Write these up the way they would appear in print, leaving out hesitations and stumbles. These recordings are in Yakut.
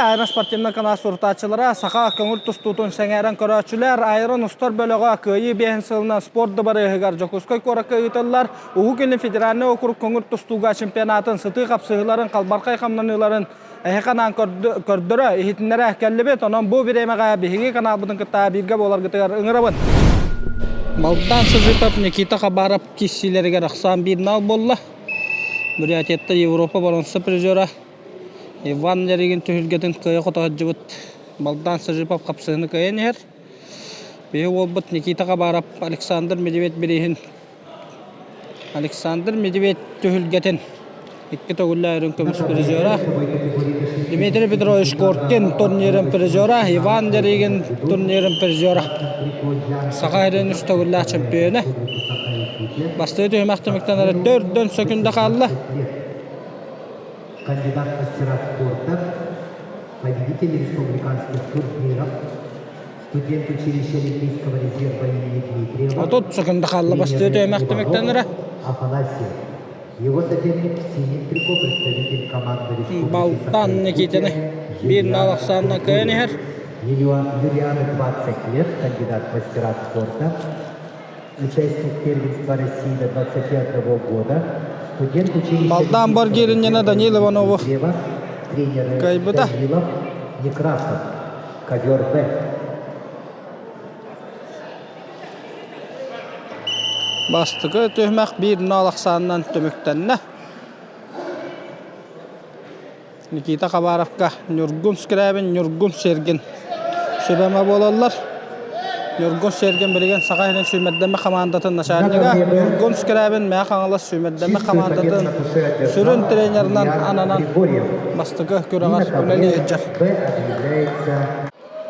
Айрон спортивнай канал сурутааччылара, саха көҥүл тустуутун сэҥээрэн көрөөччүлэр, Айрон устар бөлөҕө Кыайыы биэһин сылынан спорт дыбарыаһыгар Дьокуускай куоракка ыытыллар Уһук Илин федеральнай округ көҥүл тустууга чемпионатын сытыы хапсыһыыларын, халбархай хамнаныыларын эһиэхэ анаан көрдөрө, иһитиннэрэ кэллибит. Онон бу бириэмэҕэ биһиги каналбытын кытта бииргэ буоларгытыгар ыҥырабын. Балдан Сыжитов Никита Хабаров киссиилэригэр ахсаан биир нал буолла. Бурятияттан Европа боруонса призера Иван Ярыгин түһүлгэтин кыайа хото сылдьыбыт Балдан Сажипов хапсыһыны кыайан иһэр. Биһи уолбут Никита Хабаров Александр Медведь бирииһин Александр Медведь түһүлгэтин икки төгүллээх үрүҥ көмүс призера Дмитрий Петрович Коркин турнирын призера Иван Ярыгин турнирын призера Саха сирин үс төгүллээх чемпиона Бастакы түһүмэх түмүктэнэрэ төрдөн сөкүндэ хаалла. Кандидат мастера спорта, победитель республиканских турниров, студент училища Олимпийского резерва имени Дмитриева, 30 сөкүндэ хаалла бастакы түһүмэх түмүктэнэрэ. Афанасьев. Его соперник в синем трико представитель команды Республики Балтан Никитины биир нал ахсаанна кыайан иһэр. Юлиана 20 лет, кандидат в мастера спорта, Участник первенства России до 21 года, студент училища Балдан Баргиринина Данил Иванову тренеры кыайбыта. Данилов, Некрасов, ковер Б. Бастакы түһүмэх биир нал ахсаанынан түмүктэннэ. Никита Хабаровка Ньургун Скрябин, Ньургун Сергин сүбэмэ буолаллар. Ньургун Сергин билигин Саха сирин сүүмэрдэммит хамаандатын начальнига, Ньургун Скрябин Мэҥэ Хаҥалас сүүмэрдэммит хамаандатын сүрүн тренеринэн ананан бастакы күрэҕэр үлэлии сылдьар.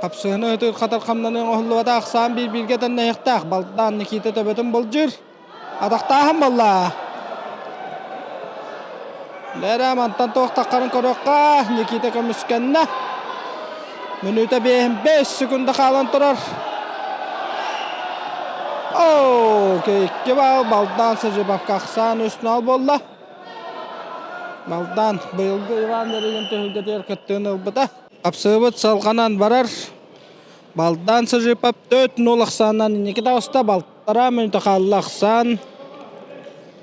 Хапсыһыны ытыыр хатар хамнаныан оһоллубата ахсаан биир-бииргэ тэннэһиэхтээх. Балтаан Никита төбөтүн былдьыыр. Атахтааһын буолла. Лэрэ мантан туох таххарын көрүөххэ. Никита көмүскэннэ. Мүнүүтэ биэһин 5 секунда хаалан турар. Оо, икки баал Балдан Сажибовка ахсаан үс нал буолла. Балдан быйылгы Иван Ярыгин түһүлгэтигэр кыттыыны ылбыта. Хапсыыбыт салҕанан барар. Балдан Сажипов 4-0 ахсаанынан инники таҕыста. Балтараа мүнүүтэ хаалла ахсаан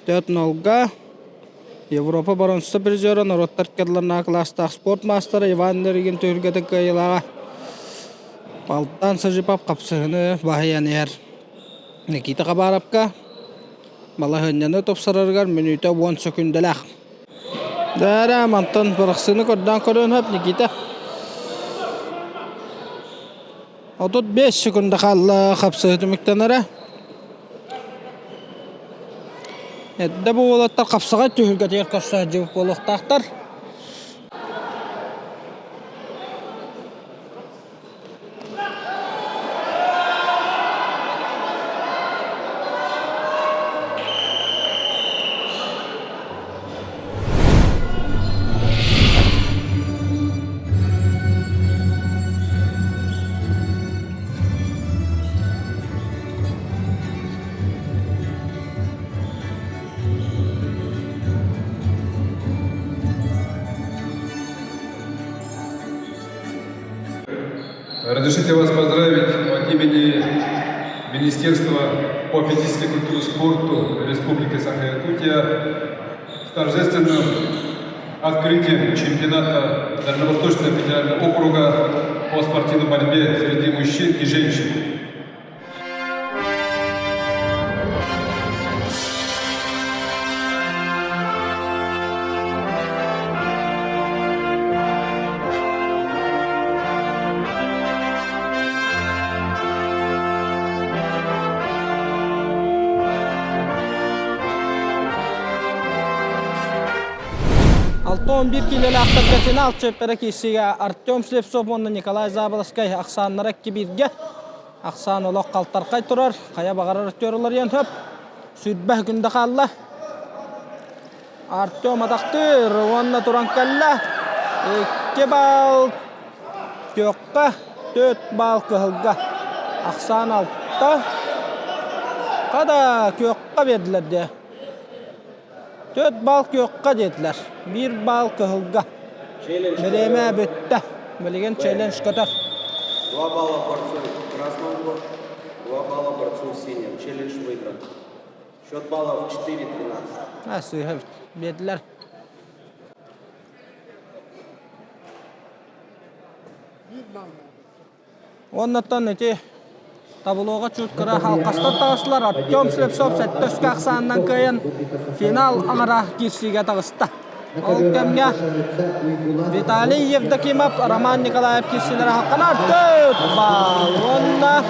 4-0-га. Европа боруонса призера, норуоттар кыдыларнаах кылаастаах спорт маастара Иван Неригин түһүлгэтин кыайыылааҕа Балдан Сажипов хапсыһыны баһыйан иһэр. Никита Хабаровка балаһыанньаны тупсарарыгар мүнүүтэ 10 сөкүндэлээх. Дээрэ, мантан бырахсыыны көрдөөн көрүөн сөп Никита. 35 секунда хаалла хапсыһыы түмүктэнэрэ. Эрдэ бу уолаттар хапсаҕай түһүлгэтигэр көрсө сылдьыбыт буолуохтаахтар. Разрешите вас поздравить от имени Министерства по физической культуре и спорту Республики Саха-Якутия с торжественным открытием чемпионата Дальневосточного федерального округа по спортивной борьбе среди мужчин и женщин. 6-11 киилэлээхтэргэ финал чиэппэрэ киирсиигэ Артем Слепцов уонна Николай Заболоцкай ахсааннара икки-бииргэ. Ахсаан олох халтархай турар, хайа баҕарар актер уларыйан сөп. Сүүрбэ күндэ хаалла. Артем атахтыыр уонна туран кэллэ. Икки балл күөххэ, төрт балл кыһылга. Ахсаан алта. Хада күөххэ биэрдилэр дии. Төрт балл күөххэ диэтилэр. Биир балл кыһылга. Бириэмэ бүттэ. Билигин челлендж көтөр. 2 балла борцу красному, 2 балла борцу синему. Челлендж выигран. Счет баллов 4-13. А, сыыһа биэрдилэр. Оннуттан ити таблоҕа чуут кыра халхастар таҕыстылар. Артем Слепцов сэттэ өскө ахсаанынан кыайан финал аҥара киирсиигэ таҕыста. Ол кэмҥэ Виталий Евдокимов, Роман Николаев киирсиилэрэ хахханар 4 балл уонна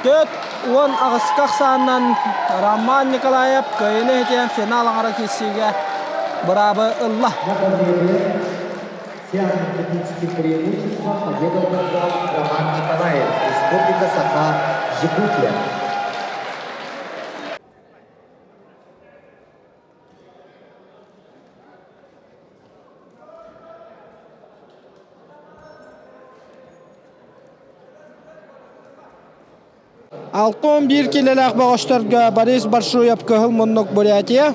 48-ка ахсаанынан Роман Николаев кыайыыны иһитиэн финал аҥара киирсиигэ быраабы ылла. Все арифметические преимущества победу одержал Роман Николаев, Республика Саха, Якутия. 61 килэлээх бөҕөстөргө Борис Баршуев кыһыл муннук Бурятия,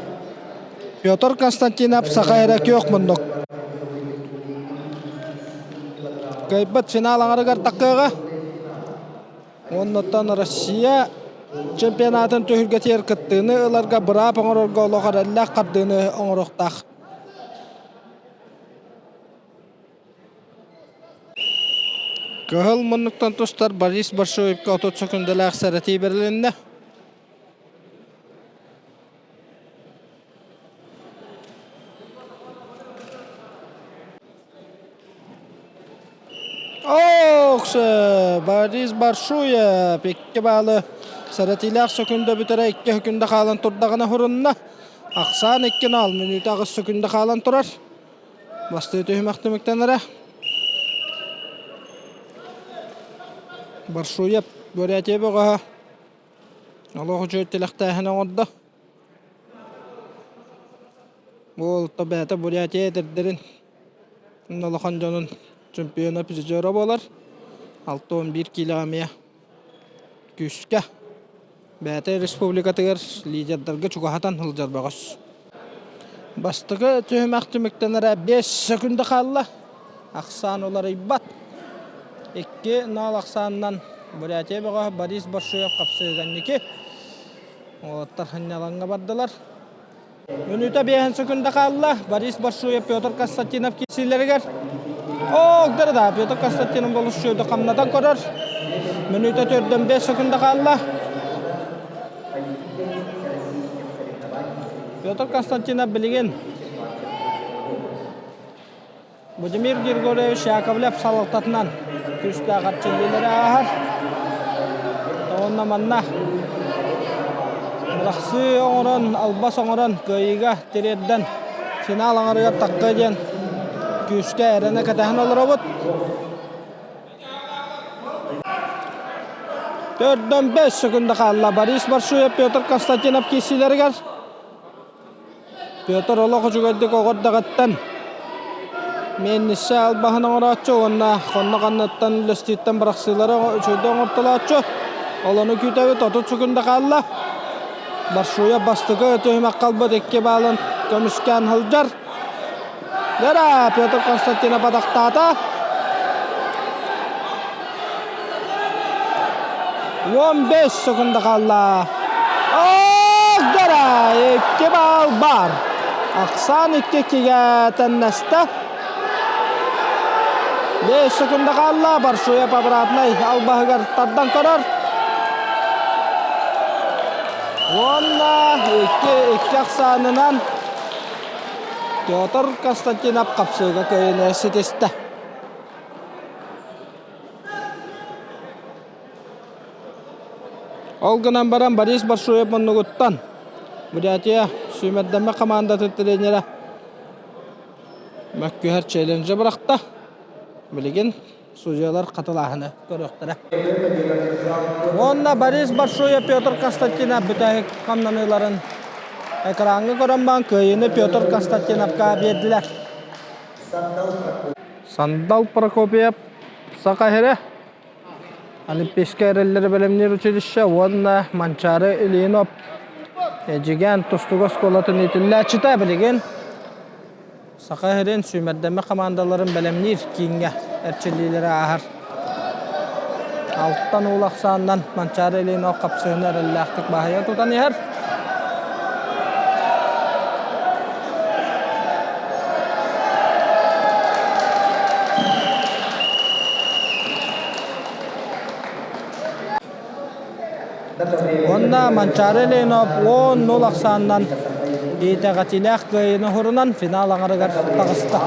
Петр Константинов Саха эрэ күөх муннук. Кыайбыт финал аҥарыгар таккыаҕа. Оннуттан Россия чемпионатын түһүлгэтигэр кыттыыны ыларга быраап оҥорорго олох эрэллээх хардыыны оҥоруохтаах. Кыһыл муннуктан тустар Борис Большоевка 30 сөкүндэлээх сэрэтии бэрилиннэ. Ох, Борис Баршуев икки баалы сэрэтиилээх сөкүндэ бүтэрэ икки сөкүндэ хаалан турдаҕына хурунна. Ахсаан 2-0 мүнүүтэ 8 сөкүндэ хаалан турар. Бастыы түһүмэх түмүктэнэрэ. Баршуев Бурятия бөҕөһө олох үчүгэй тилэхтээһин оҥордо. Уол бэйэтэ Бурятия эдэрдэрин улахан дьонун чемпиона призера буолар. 61 киилэҕэ эмиэ күүскэ бэйэтэ республикатыгар лидердарга чугаһатан сылдьар бөҕөс. Бастакы түһүмэх түмүктэнэрэ 5 секунда хаалла. Ахсаан уларыйбат. 2-0 ахсаанынан Бурятия бөҕөһө Борис Боршуев хапсыһыганники. Уолаттар сынньалаҥҥа бардылар. Мүнүүтэ биэһин секунда хаалла. Борис Боршуев Петр Константинов киирсиилэригэр. Оогдары да Петр Константинов болушчуйду хамнатан көрөр. Мүнүүтэ төрдөн 5 секунда хаалла. Петр Константинов билигин Владимир Григорьевич Яковлев салалтатынан күүстээх эрчиллиилэри ааһар. Уонна манна бырахсыы оҥорон, албас оҥорон кыайыыга тириэрдэн финал аҥарыгар тахха диэн күүскэ эрэнэ кэтэһэн олоробут. Төрдөн 5 секунда хаалла Борис Баршуев, Петр Константинов киирсиилэригэр. Петр олох үчүгэйдик оҕордаҕыттан миэнниссэ албаһын оҥорооччу уонна хонно-ханныттан үлэстииттэн бырахсыылары үчүгэйдик оҥортолооччу. Ол ону күүтэбит 30 секунда хаалла. Баршуя бастакы түһүмэх халбыт икки баалын көмүскээн сылдьар. Лера Петр Константинов атахтаата. 15 секунда хаалла. Агдара икки баал бар. Ахсаан икки-иккигэ тэннэстэ. 5 секунда хаалла. Баршуев обратнай албаһыгар тардан көрөр. Уонна икки икки ахсаанынан Петр Константинов хапсыыга кыайыыны ситистэ. Ол гынан баран Борис Баршуев муннугуттан Бурятия сүүмэрдэммэ хамаандатын тренерэ мөккүһэр челленджи бырахта. Билигин судьуйалар хатылааһыны көрүөхтэрэ. Уонна Борис Баршуев Петр Константинов бүтэһик хамнаныыларын экраҥҥа көрөн баран кыайыыны Петр Константиновка биэрдилэр. Сандал Прокопьев Саха сирэ Олимпийскай эрэллэри бэлэмниир училище уонна Манчаары Ильинов Эдьигээн тустууга оскуолатын иитиллээччитэ билигин Саха сирин сүүмэрдэммит хамаандаларын бэлэмниир кииҥҥэ. эрчиллиилэри ааһар. Алтан уул ахсаанынан Манчаары Ильинов хапсыһыны эрэллээхтик баһыйа тутан иһэр. Уонна Манчаары Ильинов 10-0 ахсаанынан итэҕэтиилээх кыайыыны уһурунан финал аҥарыгар таҕыста.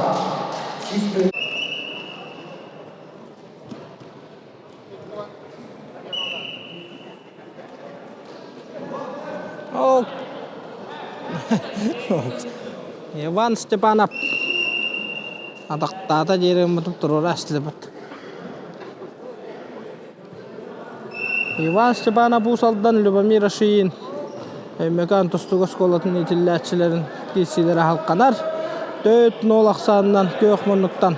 Иван Степанов атахтаата диэри ыммытым туруора астылыбыт. Иван Степанов Уус Алдан Любомир Ашиин Өймөкөөн тустуук оскуолатын иитиллээччилэрин киирсиилэрэ халҕанар. 4-0 ахсаанынан күөх муннуктан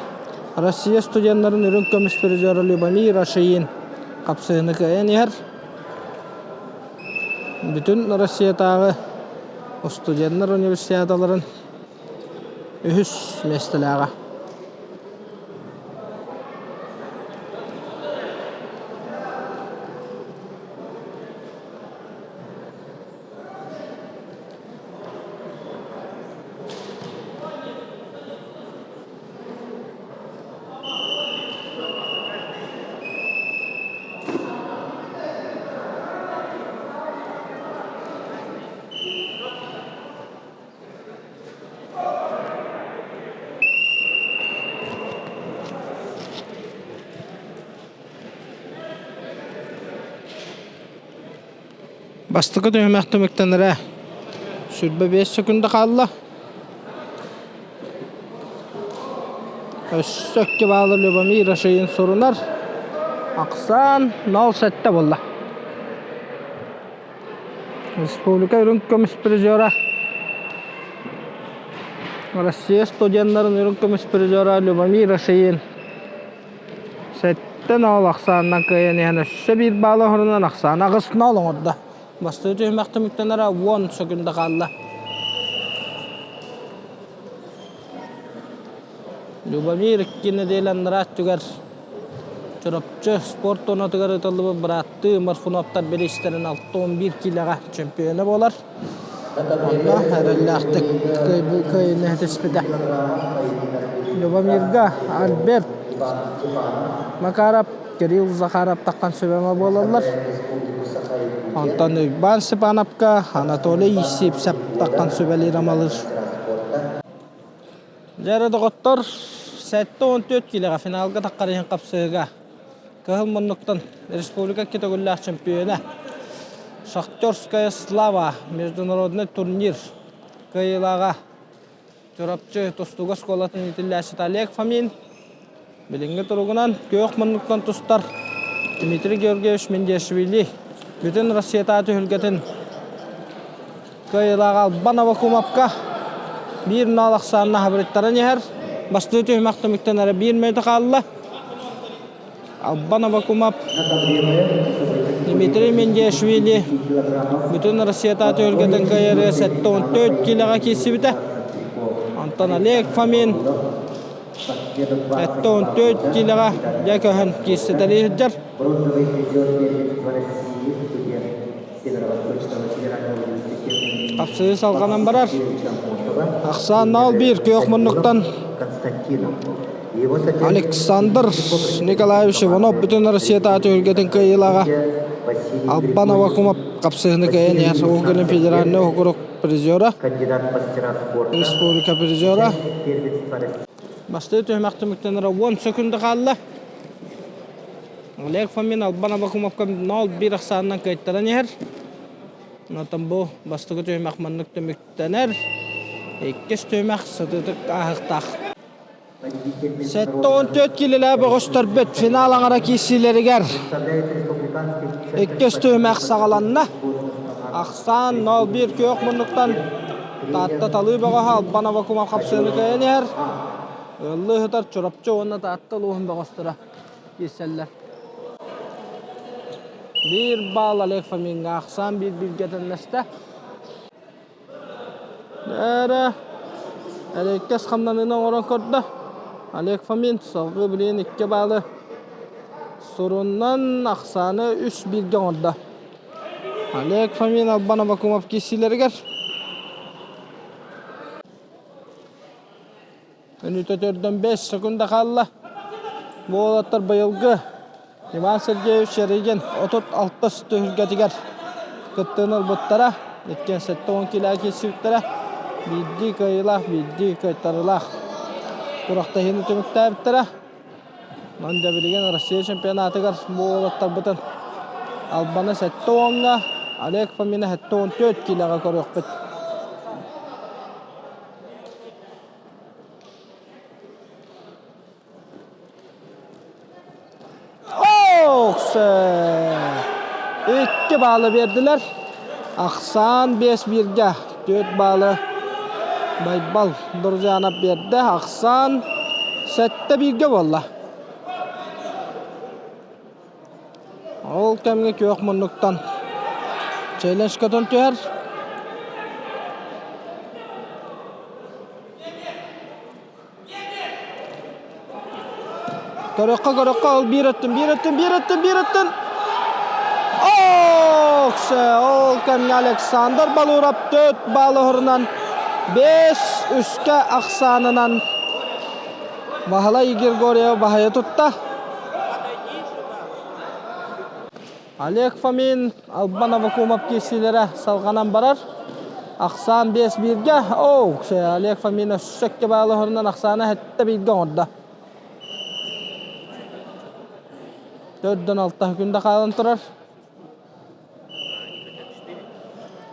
Россия студеннарын үрүҥ көмүс призера Любомир Ашиин хапсыһыыны кыайан иһэр. Бүтүн Россиятааҕы студеннар универсиадаларын үһүс миэстэлээҕэ. Бастакы түһүмэх түмүктэнэрэ 25 секунда хаалла. Өссө икки баалы Любомир Рашиин сурунар. Ахсаан 0-7 буолла. Республика үрүҥ көмүс призера Россия студеннарын үрүҥ көмүс призера Любомир Рашиин 7-0 ахсаанынан кыайан иһэн өссө биир баалы оһорунан ахсаана 8-0 оҥордо. Бастакы түһүмэх түмүктэнэрэ 10 секунда хаалла. Любомир икки нэдиэлэ анараа өттүгэр Чурапчы спорт туонатыгар ыытыллыбыт бырааттыы Морфуновтар бириистэрин 61 киилэҕэ чемпиона буолар. Онно эрэллээхтик кыайыыны ситиспитэ. Любомирга Альберт Макаров, Кирилл Захаров таххан сүбэмэ буолаллар. Онтон Уйбаан Степановка Анатолий Сипсев таххан сүбэлиир амалыыр. Дьэ эрэ доҕоттор, 74 киилэҕэ финалга таххар иһин хапсыһыга Кыһыл муннуктан республика икки төгүллээх чемпиона Шахтерская слава международный турнир кыайыылааҕа Чурапчы тустууга оскуолатын иитиллээччитэ Олег Фомин билиҥҥи туругунан күөх муннуктан тустар Дмитрий Георгиевич Миндиашвили бүтүн Россиятааҕы түһүлгэтин Кыайыылаах Албан Авакумовка биир наал ахсаанна хабырыттаран иһэр. Бастыы түһүмэх түмүктэн эрэ биир мүнүүтэ хаалла. Албан Авакумов, Дмитрий Мендиашвили бүтүн Россията түһүлгэтин кыайары 74 киилэҕэ киирсибитэ. Онтон Олег Фомин 74 киилэҕэ дьэ көһөн киирситэлии сылдьар. Хапсыһыы салҕанан барар. Ахсаан 0-1 күөх муннуктан Александр Николаевич Иванов бүтүн Россиятааҕы түһүлгэтин кыайыылааҕа Албан Авакумов хапсыһыыны кыайан иһэр Уһук Илин федеральнай уокурук призера, республика призера. Бастыы түһүмэх түмүктэнэрэ 10 секунда хаалла. Олег Фомин Албан Абакумовка 0-1 ахсаанынан кыайтаран иһэр. Онтон бу бастакы түһүмэх маннык түмүктэнэр. Иккис түһүмэх сытыытык ааһыктаах. 74 киилэлээх бөҕөстөрбүт финал аҥара киирсиилэригэр иккис түһүмэх саҕаланна. Ахсаан 0-1 күөх муннуктан Таатта талыы бөҕөһө Албан Абакумов хапсыыны кыайан иһэр. Ыаллыы сытар Чурапчы уонна Таатта улууһун бөҕөстөрө киирсэллэр. Биир баал Олег Фомиҥҥа ахсаан биир бииргэ тэннэстэ. Эрэ эрэйкэс хамнаныыны оҥорон көрдө. Олег Фомин салгыы билигин 2 баалы сурунан ахсааны 3 бииргэ оҥордо. Олег Фомин Албан Абакумов киирсиилэригэр Мүнүүтэ төрдөн 5 секунда хаалла. Бу уолаттар быйылгы Иван Сергеевич Шеригин 36 түһүлгэтигэр кыттыыны ылбыттара. Иккиэн 70 киилэҕэ киирсибиттэрэ. Биирдии кыайыылаах, биирдии кыайтарыылаах күрэхтэһиини түмүктээбиттэрэ. Онон дьэ билигин Россия чемпионатыгар бу уолаттарбытын Албаны 70-ҥа, Олег Фомина 74 киилэҕэ көрүөхпүт. Икки баалы биэрдилэр. Ахсаан 5-1-гэ 4 баалы Байбал Друзьянов биэрдэ. Ахсаан 7-1-гэ буолла. Ол кэмҥэ күөх муннуктан челлендж көтөн түһэр. Көрөххө, көрөххө, ол биир өттүн, биир өттүн, биир өттүн, биир өттүн. Ох, ол кэмҥэ Александр Балуров 4 балл оһорунан 5-3-кэ ахсаанынан Баһылай Григорьев баһыйа тутта. Олег Фомин, Албан Авакумов киирсиилэрэ салҕанан барар. Ахсаан 5-1-гэ. Оу, Олег Фомин өссө икки баалы оһорунан ахсаана сэттэ бииргэ оҥордо. Төрдөн алта күндэ хаалан турар.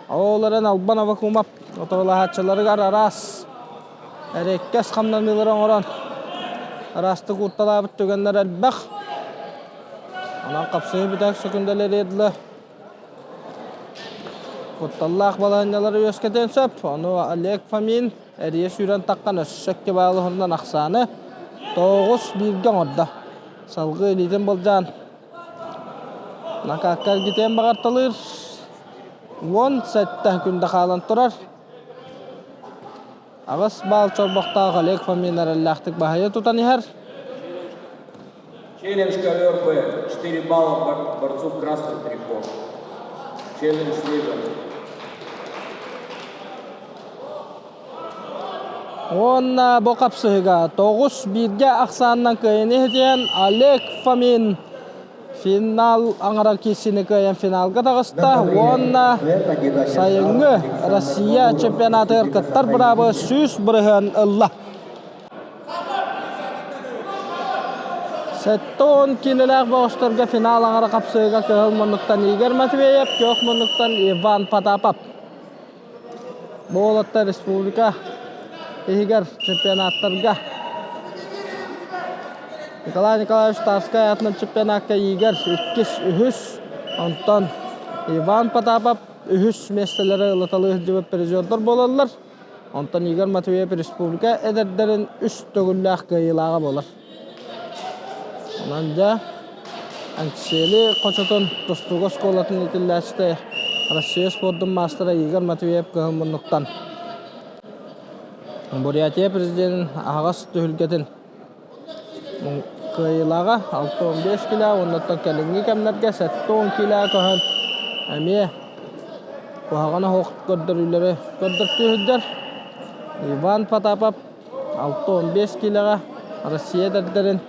Ол эрэн Албан Авакумов отуралаһааччыларыгар араас эрэккэс хамнаныылары оҥорон араастык уурталаабыт түгэннэр элбэх. Онон хапсыһыы бүтэһик сөкүндэлэри дылы кутталлаах балаһыанньалары үөскэтиэн сөп. Ону Олег Фомин эрийэ сүүрэн таххан өссө икки баалы уһуннан ахсааны 9-1-гэ оҥордо. Салгыы илиитин былдьаан Накаакка эргитиэн баҕарталыыр. 17 күндэ хаалан турар. Аҕыс баал чорбохтоох Олег Фомин эрэллээхтик баһыйа тутан иһэр. Челлендж ковер Б. 4 балла борцу в красном трико. Челлендж выигран. Уонна бу хапсыһыга 9-1-гэ ахсаанынан кыайан иһитиэн Олег Фомин финал аҥарар киирсиини кыайан финалга таҕыста уонна сайыҥҥы Россия чемпионатыгар кыттар быраабы 100% ылла. 70 киилэлээх бөҕөстөргө финал аҥара хапсыһыга кыһыл муннуктан Игорь Матвеев, күөх муннуктан Иван Потапов. Бу уолаттар республика иһигэр чемпионаттарга Николай Николаевич Тарскай аатынан чемпионакка Игорь иккис, үһүс, онтон Иван Потапов үһүс миэстэлэри ылыталыы сылдьыбыт призердар буолаллар. Онтон Игорь Матвеев республика эдэрдэрин үс төгүллээх кыайыылааҕа буолар. Онон дьэ, Эҥсиэли хочотун тустууга оскуолатын иитиллээччитэ Россия спордун маастара Игорь Матвеев кыһыл муннуктан Бурятия президенин аһаҕас түһүлгэтин кыайыылааҕа 65 килэ уонна кэлиҥҥи кэмнэргэ 70 килэ көһөн эмиэ куһаҕана суох көрдөрүүлэри көрдөртүү сылдьар. Иван Потапов 65 килэҕэ Россия эдэрдэрин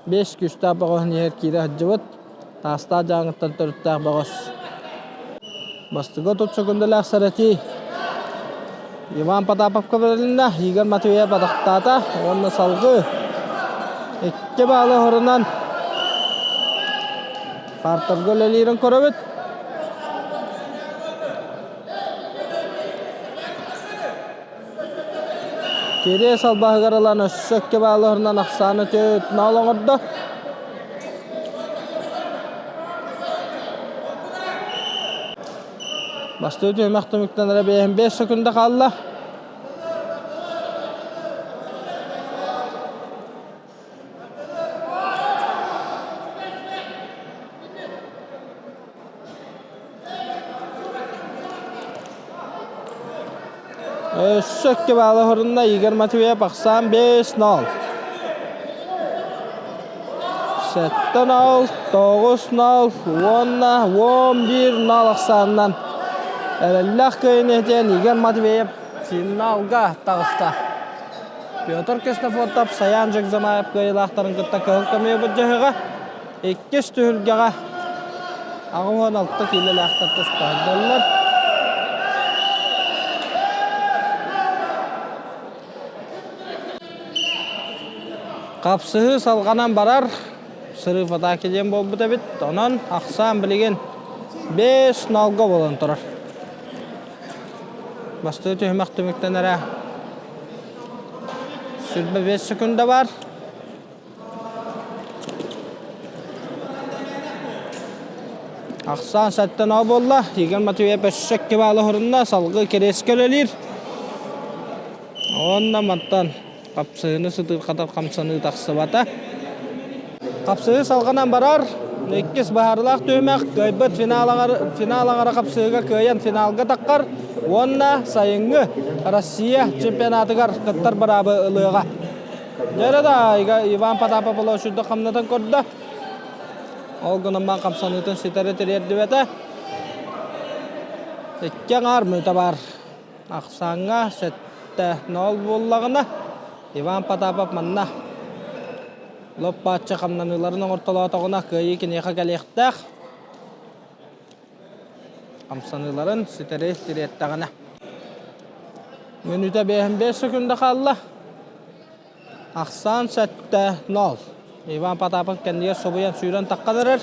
5 күүстээх бөҕөһүн иһэр киирэ сылдьыбыт. Таастаах дьааҥыттан төрүттээх бөҕөс. Бастакы 30 секундалаах сэрэтии Иван Потаповка бэрилиннэ, Игорь Матвеев атахтаата уонна салгыы икки баалы оһорунан партерга үлэлиирин көрөбүт. Кириэс албаһыгар ылан өссө икки баалы оһорунан ахсааны түөрт нол оҥордо. Бастыы түһүмэх түмүктэнэрэ 55 секунда хаалла. Өссө икки баалы хорунна Игорь Матвеев ахсаан 5-0. 7-0, 9-0 уонна 11-0 ахсаанынан эрэллээх кыайыыны этэн Игорь Матвеев финалга таҕыста. Петр Ксенофонтов Саян Жекзамаев кыайыылаахтарын кытта кыһыл көмүө былдьаһыга. Иккис түһүлгэҕэ 86 киилэлээхтэр тустаһаллар. Хапсыһыы салҕанан барар. Сырыы атаки диэн буолбут эбит. Онон ахсаан билигин 5-0 буолан турар. Бастакы түһүмэх түмүктэнэрэ 25 секунда бар. Ахсаан сэттэн о буолла. Игорь Матвеев өссө икки баалы уһурунна. Салгыы кириэскэ үлэлиир. Уонна мантан хапсыһыыны сытыырхатар хамсаныы тахсыбата. Хапсыһыы салҕанан барар. Иккис быһаарыылаах түһүмэх кыайбыт финал финал аҥара хапсыһыыга кыайан финалга таххар уонна сайыҥҥы Россия чемпионатыгар кыттар быраабы ылыаҕа. Дьэрэ да Иван Потапов олоочуйда хамнатан көрдө. Ол гынан баран хамсаныытын ситэри тириэрдибэтэ. Икки аҥаар мүнүүтэ баар. Ахсааҥҥа 7-0 буоллаҕына, Иван Потапов манна лоп-бааччы хамнаныыларын оҥортолоотоҕуна кыайыы киниэхэ кэлиэхтээх. Хамсаныыларын ситэри тириэртэҕинэ. Мүнүүтэ 55 секунда хаалла. Ахсаан 7-0. Иван Потапов кэннигэр субуйан сүүрэн таххан эрэр.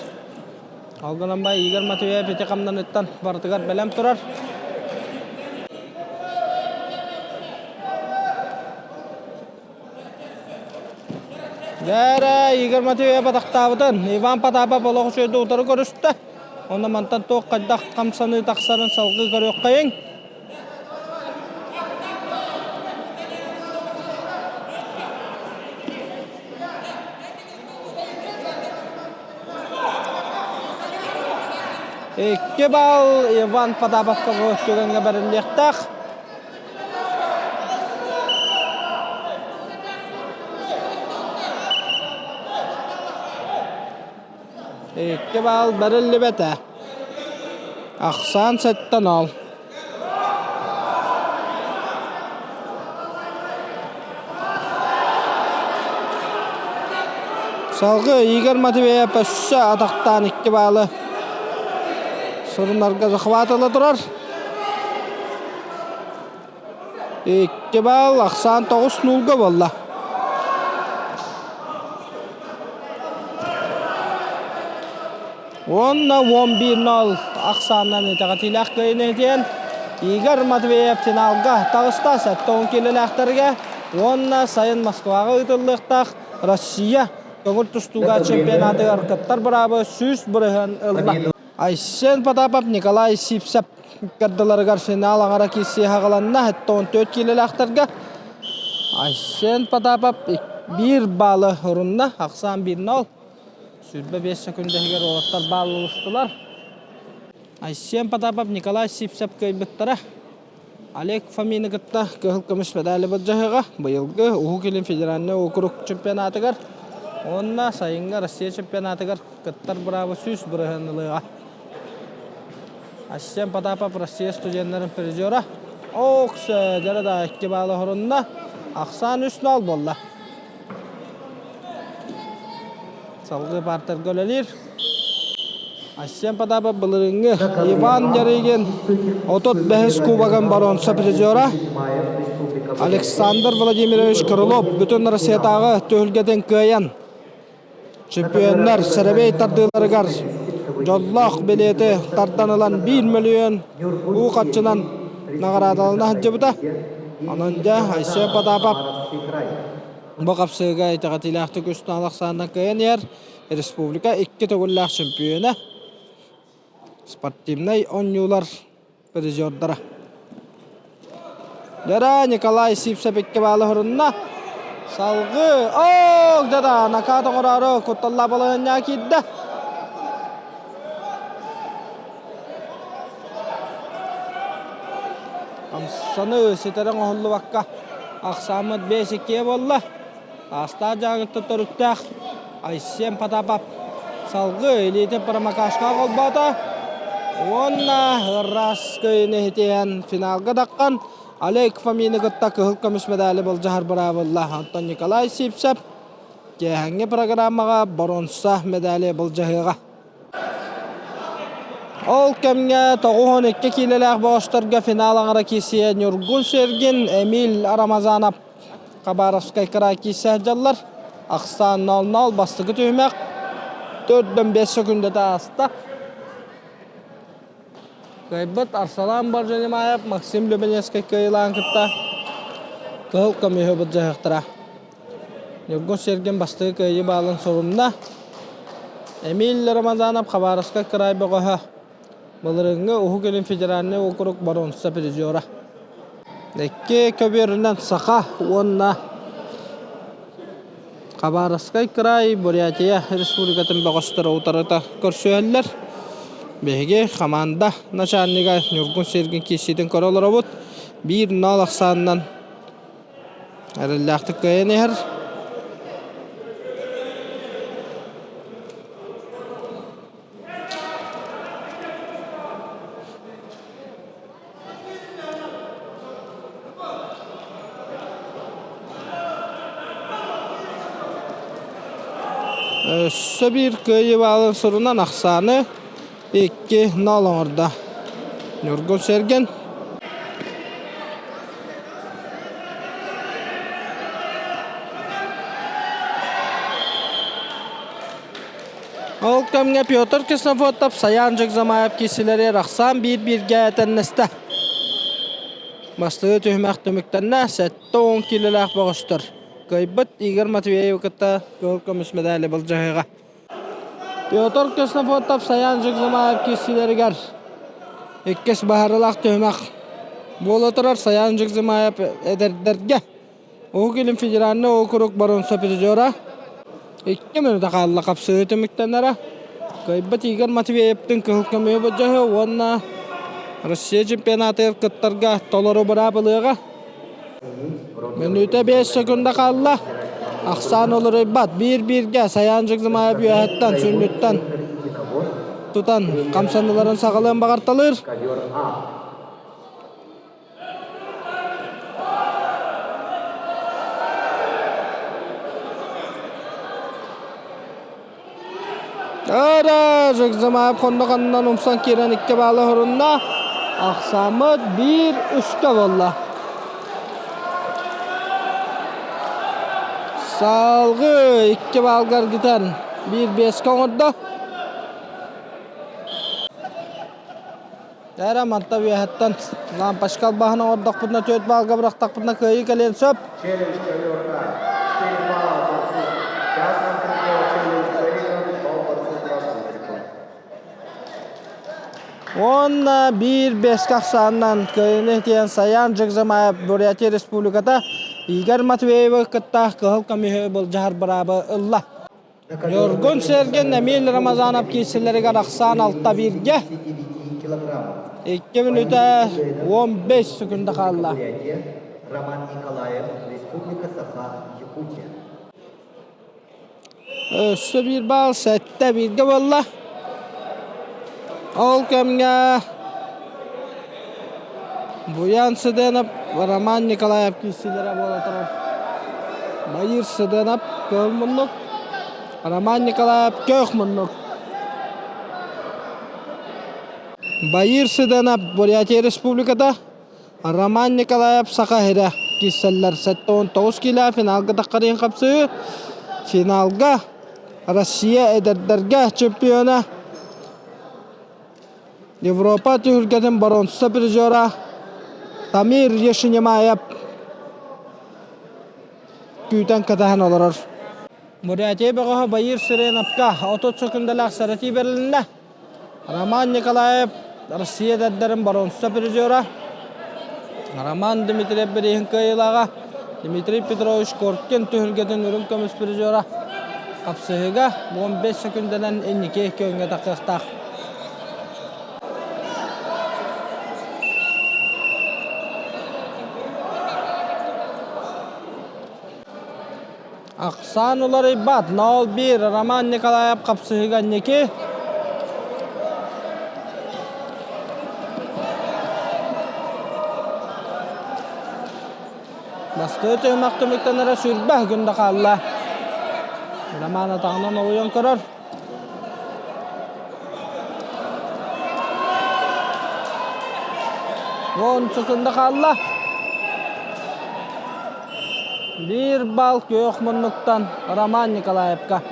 Ол гынан ба Игорь Матвеев ити хамнаныттан барытыгар бэлэм турар. Дээрэ Игорь Матвеев атахтаабытын Иван Потапов олох үчүгэйдик утары көрүстэ. Онно мантан туох хайдах хамсаныы тахсарын салгыы көрүөххэйиҥ. Икки балл Иван Потаповка бу түгэҥҥэ бэриллиэхтээх. Икки балл бэриллибэтэ. Ахсаан 7-0. Салгыы Игорь Матвеев өссө атахтаан икки баалы сурунарга захватыла турар. Икки баал ахсаан 9-0 буолла. Уонна 11-0 ахсаанынан итэҕэтиилээх кыайыыны диэн Игорь Матвеев финалга таҕыста 70 киилэлээхтэргэ уонна сайын Москваҕа ыытыллыахтаах Россия көҥүл тустууга чемпионатыгар кыттар быраабы 100% ылла. Айсен Потапов, Николай Сивцев ыккардыларыгар финал аҥара киирсии аҕаланна. 74 киилэлээхтэргэ Айсен Потапов биир баалы урунна. Ахсаан 1-0. 25 секунда иһигэр уолаттар баал ылыстылар. Айсен Потапов, Николай Сивцев кыайбыттара. Олег Фомины кытта кыһыл көмүс медали былдьаһыаҕа быйылгы Уһук Илин федеральнай уокурук чемпионатыгар уонна сайыҥҥы Россия чемпионатыгар кыттар быраабы 100% ылыаҕа. Айсен Потапов Россия студеннарын призера. Ох, дьара да икки баалы хорунна. Ахсаан 3-0 буолла. Салгыы партерга үлэлиир. Айсен Потапов былырыыҥҥы Иван Ярыгин 35 кубогын боруонса призера. Александр Владимирович Крылов бүтүн Россиятааҕы түһүлгэтин кыайан чемпионнар сэрэбиэй тардыыларыгар дьоллоох билиэти тардан ылан 1 мөлүйүөн уу харчынан наҕараадалана сылдьыбыта. Онон дьэ Айсен Потапов Бу хапсыыга итэҕэтиилээхтик үс наал ахсаанынан кыайан иһэр республика икки төгүллээх чөмпүйүөнэ, спортивнай оонньуулар призердара. Дьара Николай Сивцев икки баалы хорунна. Салгыы, ок, да накат оҥороору кутталлаах балаһыанньаҕа киирдэ. Хамсаныы ситэрэ оҥоһуллубакка ахсааммыт 5-2 буолла. Таастаах дьааҥыттан төрүттээх. Айсен Потапов салгыы илиитин промокашка холбоото уонна ыраас кыайыыны иһитиһэн финалга таххан Олег Фомины кытта кыһыл көмүс медали былдьаһар быраабылла. Онтон Николай Сивцев киэһэҥҥи программаҕа боруонса медали былдьаһыаҕа. Ол кэмҥэ 92 киилэлээх бөҕөстөргө финал аҥара киирсиэ Ньургун Сергин, Эмиль Рамазанов Хабаровскай кыраай киирсэ сылдьаллар. Ахсаан 0-0 бастакы түһүмэх 4-5 сөкүндэтэ ааста. Кыайбыт Арсалан Боржанимаев Максим Любенецкэй кыайыылаан кытта кыһыл көмүһү былдьаһыахтара. Ньургун Сергин бастакы кыайыы баалын сурунна. Эмиль Рамазанов Хабаровскай кыраай бөҕөһө. Былырыыҥҥы Уһук Илин федеральнай уокурук боруонса призера. Икки көбүөрүнэн Саха уонна Хабаровскай кыраай Бурятия Республикатын бөҕөстөрө утарыта көрсүһэллэр. Биһиги хамаанда начальнига Ньургун Сергин киирсиитин көрө олоробут. 1-0 ахсаанынан Эрэллээхтик кыайан иһэр. Өссө биир кыайыы баалын сурунан ахсааны 2-0 оҥордо. Ньургун Сэргэн Ол кэмҥэ Петр Ксенофонтов, Саян Жекзамаев киирсилэри рахсаан биир-бииргэ тэннэстэ. Бастакы түһүмэх түмүктэннэ, 70 киилэлээх бөҕөстөр. Кыайбыт Игорь Матвеевы кытта кыһыл көмүс медали былдьаһыаҕа. Петр Ксенофонтов Саян Жекзамаев киирсиилэригэр иккис баһарылаах түһүмэх буола турар Саян Жекзамаев эдэрдэргэ Уһук Илин федеральнай уокурук боруонса призера икки мүнүүтэ хаалла хапсыһыы түмүктэнэрэ. Кыайбыт Игорь Матвеевтыын кыһыл көмүһү былдьаһыы уонна Россия чемпионатыгар кыттарга толору быраап ылыаҕа. Мүнүүтэ 5 секунда хаалла. Ахсаан уларыйбат. Биир-бииргэ Саян Жигзымаев үөһэттэн, сүнньүттэн тутан хамсаныыларын саҕалыан баҕарталыыр. Ара, Жигзымаев хонно-хоннон умсан киирэн икки баалы хорунна. Ахсааммыт биир үскэ буолла. Салгыы икки баалга эргитэн биир биэскэ оҥордо. Эрэ манта үөһэттэн лампочка албаһын оҥордохпутуна түөрт баалга бырахтахпытына кыайыы кэлиэн сөп. Уонна биир бэскэ ахсаанынан кыайыыны итиэн Саян Жекзамаев Бурятия Республиката Игорь Матвеевы кытта кыһыл көмүһү былдьаһар быраабы ылла. Ньургун Сэргэн Эмиль Рамазанов киирсэлэригэр ахсаан алта бииргэ. Икки мүнүүтэ 15 секунда хаалла. Роман Николаев, Республика Саха, Якутия. Өссө биир баал сэттэ бииргэ буолла. Ол кэмҥэ Буян Сыденов, Роман Николаев киирсиилэрэ буола турар. Байыр Сыденов көөх муннук, Роман Николаев көөх муннук. Байыр Сыденов Бурятия Республиката, Роман Николаев Саха сирэ киирсэллэр. 79 киилэ финалга таххарыйын хапсыы. Финалга Россия эдэрдэргэ чемпиона Европа түһүлгэтин боруонса призера Тамир Ешинемаев күүтэн кэтэһэн олорор. Бурятия бөҕөһө Баир Сиреновка 30 секундалаах сэрэтии бэрилиннэ. Роман Николаев Россия эдэрдэрин боруонса призера. Роман Дмитриев бирииһин кыайыылааҕа. Дмитрий Петрович Коркин түһүлгэтин үрүҥ көмүс призера. Хапсыһыыга 15 секундэнэн инники күөҥҥэ тахсыахтаах. Ахсаан уларыйбат, 0-1 Роман Николаев хапсыһыыга инники. Бастыы түһүмэх түмүктэнэрэ сүүрбэ күн да хаалла. Роман атаҕынан олуйан көрөр. Уон секунда хаалла. Биир балл күөх муннуктан Роман Николаевка.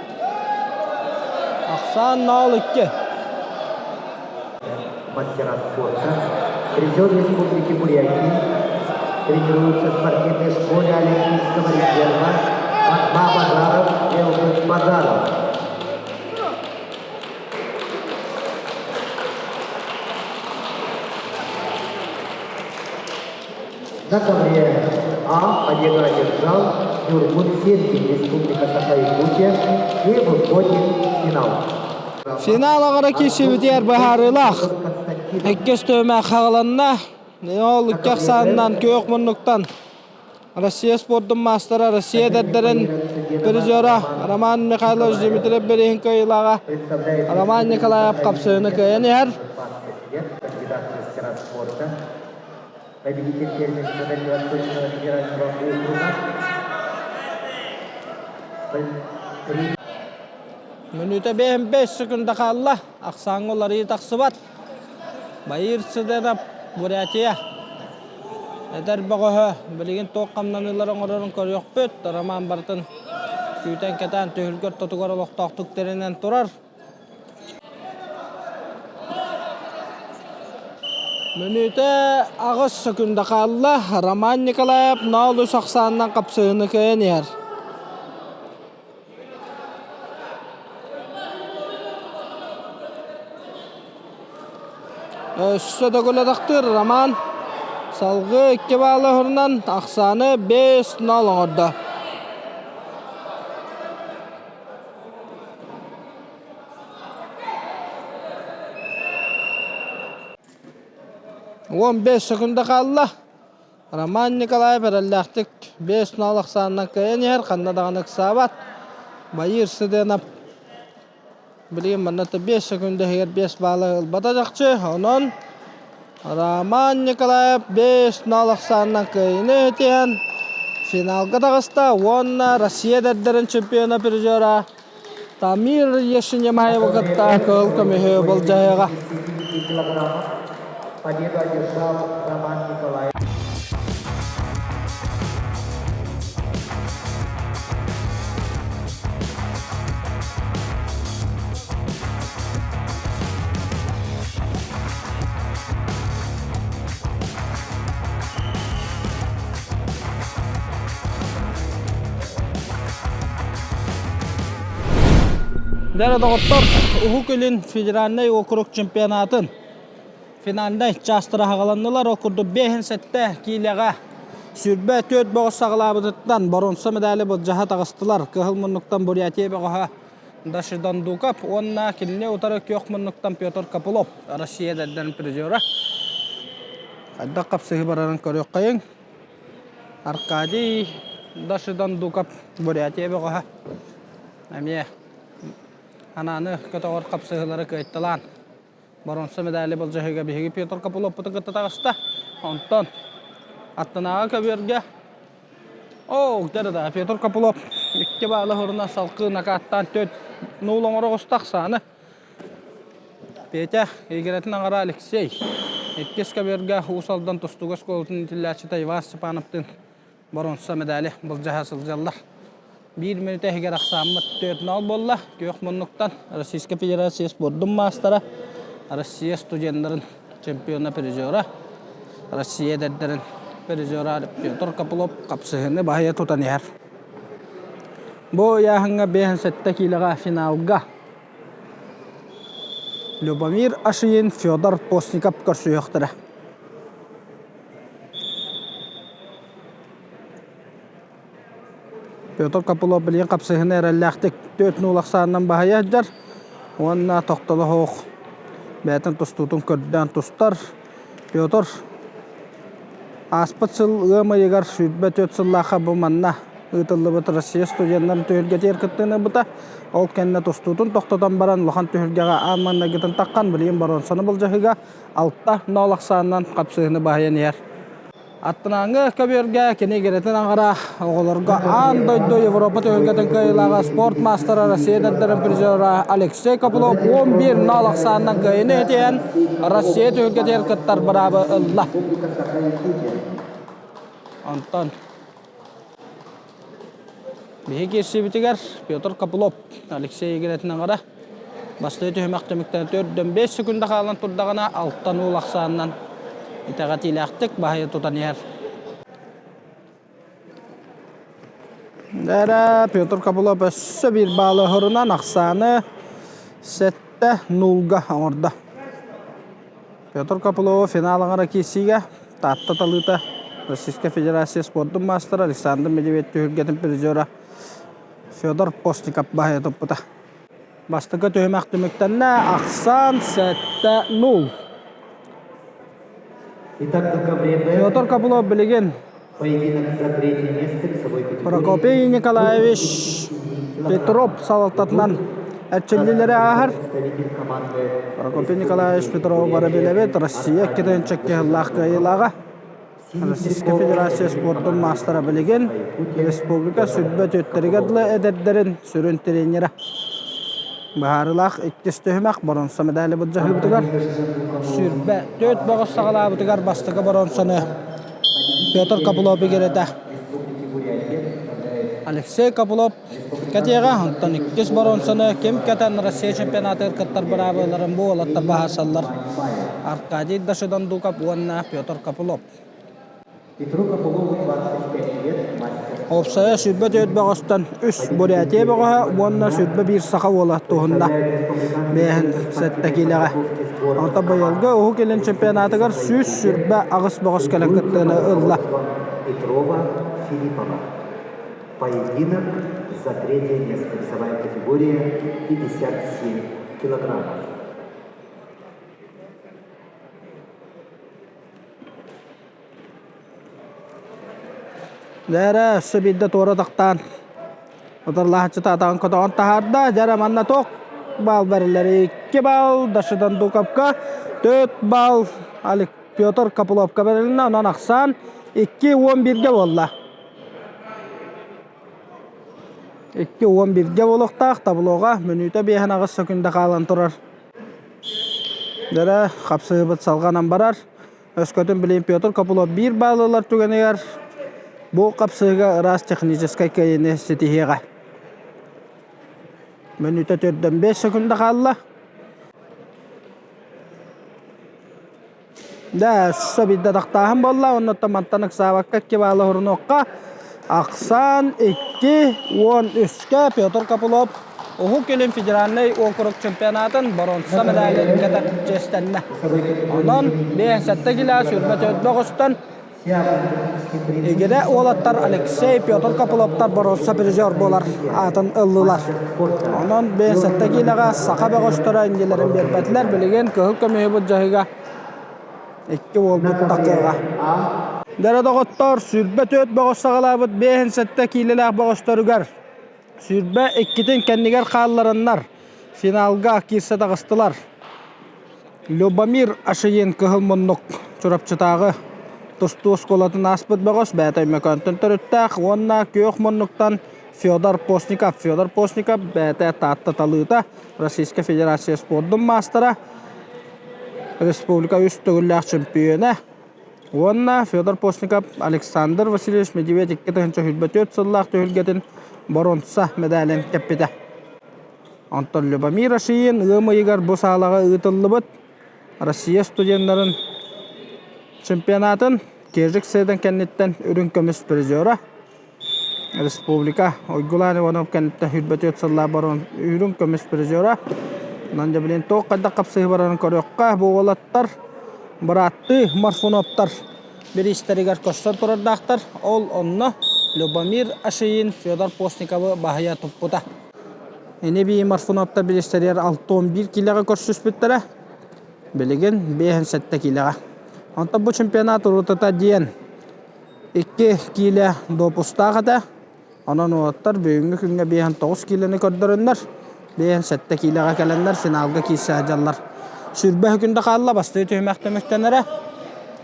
Ахсаан 0-2. Мастера спорта, призер Республики Бурятии, тренируется в спортивной школе Олимпийского резерва Батма Базаров, Элбек Базаров. На ковре А победу одержал Нюргун Сергин, Республика Саха-Якутия, и выходит в финал. Финал аҕара киирсибитигэр быһаарыылаах. Иккис түһүмэх хаҕыланна. Ол икки ахсаанынан күөх муннуктан Россия спордун маастара, Россия эдэрдэрин призера Роман Михайлович Дмитриев бирииһин кыайыылааҕа Роман Николаев хапсыһыыны кыайан иһэр. Кандидат мастера спорта, победитель первенства Дальневосточного федерального округа. Мүнүүтэ 5 секунда хаалла. Ахсааҥҥа уларыйыы тахсыбат. Баир Цыденов, Бурятия. Эдэр бөҕөһө билигин туох хамнаныылары оҥорорун көрүөхпүт. Роман барытын күүтэн-кэтээн түһүлгэ ортотугар олохтоохтук тэринэн турар. Мүнүүтэ аҕыс секунда хаалла. Роман Николаев 0-3 ахсаанынан хапсыһыыны кыайан иһэр. Өссө төгүл Роман салгыы икки баалы уһурунан ахсааны 5-0 оҥордо. 15 секунда хаалла. Роман Николаев эрэллээхтик 5-0 ахсаанынан кыайан иһэр, ханна даҕаны ыксаабат. Баир Сыденов билигин манна 5 секунда иһигэр 5 баалы ылбата чахчы. Онон Роман Николаев 5-0 ахсаанынан кыайыыны иһитиһэн финалга таҕыста уонна Россия эдэрдэрин чемпиона призера Тамир Ешенемаевы кытта кыһыл көмүһү былдьаһыаҕа. Победу одержал Роман Николаев. Дьэ, доҕоттор, Уһук Илин федеральнай уокурук чемпионатын финальнай чаастара аҕаланнылар. Ол курдук 57 киилэҕэ 24 бөҕөс саҕалаабытыттан боруонса медали былдьаһа таҕыстылар. Кыһыл муннуктан Бурятия бөҕөһө Даши Дондуков уонна кинини утары күөх муннуктан Петр Копылов, Россия эдэрдэрин призера. Хайдах хапсыһыы барарын көрүөххэйиҥ. Аркадий Даши Дондуков Бурятия бөҕөһө эмиэ анааны көтөҕөр хапсыһыылары кыайталаан боруонса медали былдьаһыыга биһиги Петр Копыловпутун кытта таҕыста. Онтон аттынааҕы көбүөргэ Оо, да Петр Копылов икки баалы уһуруна салгыы накааттаан төрт нуул оҥоро оҕуста ахсааны. Петя игирэтин аҥара Алексей. Иккис көбүөргэ Уус Алдан тустууга оскуолатын иитиллээччитэ Иван Степановтыын боруонса медали былдьаһа сылдьаллар. Биир мүнүүтэ иһигэр ахсааммыт 4-0 буолла. Күөх муннуктан Российскай Федерация спордун маастара, Россия студеннарын чемпиона призера, Россия эдэрдэрин призера Петр Копылов хапсыһыыны баһыйа тутан иһэр. Бу ыйааһыҥҥа 57 киилэҕэ финалга Любомир Ашиин, Федор Постников көрсүһүөхтэрэ. Петр Копылов билигин хапсыһыыны эрэллээхтик 4-0 ахсаанынан баһыйа сылдьар уонна тохтоло суох бэйэтин тустуутун көрдөөн тустар. Петр ааспыт сыл ыам ыйыгар 24 сыллаахха бу манна. ыытыллыбыт Россия студеннарын түһүлгэтигэр кыттыыны ылбыта. Ол кэннэ тустуутун тохтотон баран улахан түһүлгэҕэ аан маҥнайгытын таххан билигин боруонсаны былдьаһыыга 6-0 ахсаанынан хапсыһыыны баһыйан иһэр. Аттынааҥҥы көбүөргэ кини игирэтин аҥара оҕолорго аан дойду Европа түһүлгэтин кыайыылааҕа спорт маастара Россия эдэрдэрин призера Алексей Копылов 11-0 ахсаанынан кыайыыны этиһэн Россия түһүлгэтигэр кыттар быраабы ылла. Онтон биһиги киирсиибитигэр Петр Копылов Алексей игирэтин аҥара бастакы түһүмэх түмүктэнэ 4-5 секунда хаалан турдаҕына 6-0 ахсаанынан итэҕэтиилээхтик баһыйа тутан иһэр. Эрэ Петр Копылов өссө биир баалы оһорунан ахсааны 7-0-га оҥордо. Петр Копылову финал аҥара киирсиигэ Таатта талыыта Российскай Федерация спордун маастара Александр Медведев түһүлгэтин призера Федор Постников баһыйа туппута. Бастакы түһүмэх түмүктэннэ, ахсаан 7-0. Петр Копылов билигин Прокопий Николаевич Петров салалтатынан эрчиллиилэри ааһар. Прокопий Николаевич Петров бары билэбит, Россия иккитинчи сыллаах кыайыылааҕа. Российскай Федерация спордун маастара билигин республика сүрбэ түөттэригэр дылы эдэрдэрин сүрүн тренерэ. Быһаарыылаах иккис түһүмэх боруонса медали былдьаһыыбытыгар сүүрбэ түөрт бөҕөс саҕалаабытыгар бастакы боруонсаны Петр Копылов игирэтэ. Алексей Копылов кэтиэҕэ, онтон иккис боруонсаны ким кэтэн Россия чемпионатыгар кыттар быраабыларын бу уолаттар баһаарсаллар Аркадий Дашидандуков уонна Петр Копылов. Петру Копылову 25 лет, мастер. Уопсайа 24 бөҕөстөн үс Бурятия бөҕөһө уонна 21 саха уола туһунна. Бэйэһин сэттэ киилэҕэ. Онтон быйылгы Уһук Илин чемпионатыгар 128 бөҕөс кэлэн кыттыыны ылла. Петрова Филиппова. Поединок за третье место весовая категория 57 килограммов. Дьэ өссө биирдэ туора тахтаан утарылаһааччыта атаҕын көтөҕөн таһаарда. Дьэ манна туох баал бэриллэр? Икки баал Дашидандуковка, төрт баал Алик Петр Копыловка бэрилиннэ. Онон ахсаан 2-11-гэ буолла. 2-11-гэ буолуохтаах таблоҕа мүнүүтэ биэһин аҕыс сөкүндэ хаалан турар. Дьэ хапсыһыбыт салҕанан барар. Өскөтүн билигин Петр Копылов биир баал ылар түгэнигэр бу хапсыһыыга ыраас техническэй кыайыыны ситиһиэҕэ. Мүнүүтэ төрдөн 5 секунда хаалла. Да, өссө биирдэ тахтааһын буолла, оннуттан мантан ыксаабакка икки баалы уһурунуохха. Ахсаан 2-13-кэ Петр Копылов Уһук Илин федеральнай уокурук чемпионатын боруонса медалын кэтэр чиэстэннэ. Онон 57 килэ 24 бөҕөстөн Игирэ уолаттар Алексей, Петр Копыловтар боруонса призер буолар аатын ыллылар. Онон 57 киилэҕэ саха бөҕөстөрө иннилэрин биэрбэтилэр. Билигин кыһыл көмүһү былдьаһыыга икки уолбут такыаҕа. Дэрэ доҕоттор, 24 бөҕөс саҕалаабыт 57 киилэлээх бөҕөстөрүгэр 22-тин кэннигэр хааллараннар финалга киирсэ таҕыстылар. Любомир Ашиин кыһыл муннук Чурапчытааҕы тустуу оскуолатын ааспыт бөҕөс бэйэтэ Өймөкөөнтөн төрүттээх уонна күөх муннуктан Федор Постников. Федор Постников бэйэтэ Таатта талыыта, Российскай Федерация спордун маастара, республика үс төгүллээх чөмпүйүөнэ уонна Федор Постников Александр Васильевич Медведев 2024 сыллаах түһүлгэтин боруонса медалин кэппитэ. Онтон Любомир Ашиин ыам ыйыгар бу саалаҕа ыытыллыбыт Россия студеннарын чемпионатын Кежик Седан кэнниттэн үрүҥ көмүс призера Республика Уйгулаан Иванов кэнниттэн 24 сыллаах баран үрүҥ көмүс призера. Онон дьэ билин туох хайдах хапсыһыы барарын көрүөххэ. Бу уолаттар бырааттыы Морфуновтар бириистэригэр көрсөн турардаахтар. Ол онно Любомир Ашиин Федор Постниковы баһыйа туппута. Ини-бии Морфуновтар бириистэригэр 61 киилэҕэ көрсүспүттэрэ. Билигин 57 киилэҕэ. Онтон бу чемпионат урутата диэн икки киилэ допустаах этэ. Онон уолаттар бүгүҥҥү күҥҥэ 59 киилэни көрдөрөннөр, 57 киилэҕэ кэлэннэр финалга киирсэ сылдьаллар. Сүүрбэ күндэ хаалла, бастакы түһүмэх түмүктэнэрэ.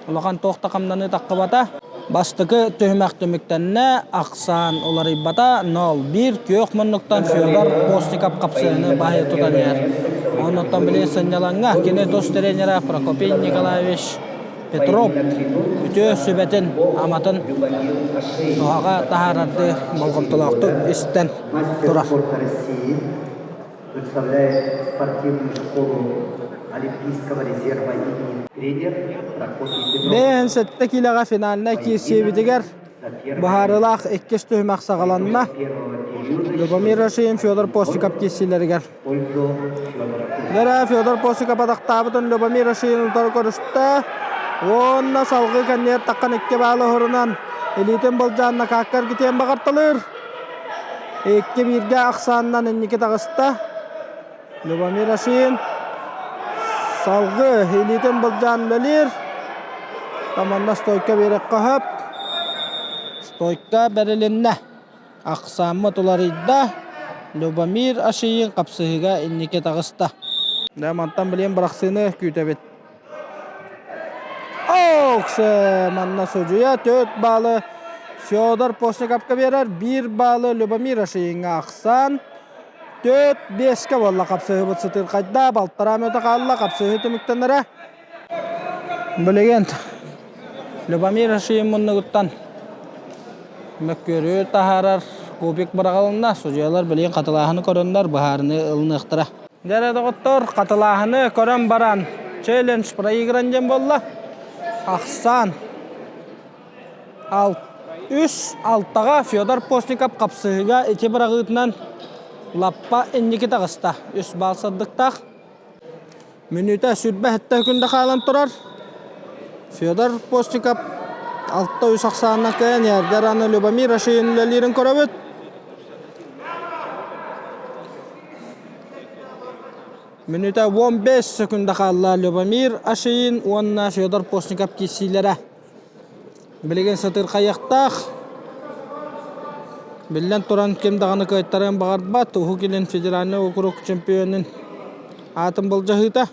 Улахан туох да хамнаныы таххыбата. Бастакы түһүмэх түмүктэннэ, ахсаан уларыйбата, 0-1 күөх муннуктан Федор Постников хапсыһыны баһыйа тутан иһэр. Оннуттан били сынньалаҥҥа кини тус тренерэ Прокопий Николаевич Петров үтүө сүбэтин, аматын туһаҕа таһаарардыы болҕомтолоохтук истэн турар. Представляет спортивную школу Олимпийского резерва имени тренер Прокопий Петров. Бэйэн сэттэ киилэҕэ финальнай киирсиэбитигэр быһаарыылаах иккис түһүмэх саҕаланна. Любомир Рашиин Федор Постиков киирсиилэригэр Дара Федор Постиков атахтаабытын Любомир Рашиин утары көрүстэ. Уонна салгыы кэнниэр таххан икки баалы оһорунан илиитин былдьаан накаакка эргитиэн баҕарталыыр. Икки бииргэ ахсаанынан инники таҕыста. Любомир Рашин салгыы илиитин былдьаан үлэлиир. Таманна стойка биэрэххэ сөп. Стойка бэрилиннэ. Ахсааммыт уларыйда, Любомир Ашиин хапсыһыыга инники таҕыста. Дьэ, мантан билигин бырахсыыны күүтэбит. Ооксе! Манна судьуйа 4 баалы Федор Постниковка биэрэр, 1 баалы Любомир Ашииҥҥа ахсаан. 4-5-кэ буолла хапсыһыыбыт сытыырхайда, балтараа мүнүүтэ хаалла, хапсыһыы түмүктэнэрэ. Билигин Любомир Ашиин муннугуттан мөккүөрү таһаарар кубик быраҕылынна. Судьуйалар билигин хатылааһыны көрөннөр быһаарыныы ылыныахтара. Дьэ доҕоттор, хатылааһыны көрөн баран челлендж проигран диэн буолла. Ахсаан үс алтаҕа Федор Постников хапсыһыыга ити быраҕыытынан лаппа инники таҕыста. Үс баал сырдыктаах. Мүнүүтэ 27 күндэ хаалан турар. Федор Постников 6-3 ахсаанынан кыайан Ярдар аны Любомир Рашиин үлэлиирин көрөбүт. Мүнүүтэ 15 секунда хаалла Любомир Ашиин уонна Федор Постников киирсиилэрэ. Билигин сытырхайыахтаах. Биллэн туран, ким даҕаны кыайтарыан баҕарбат Уһук Илин федеральнай уокурук чемпионун аатын былдьаһыыта.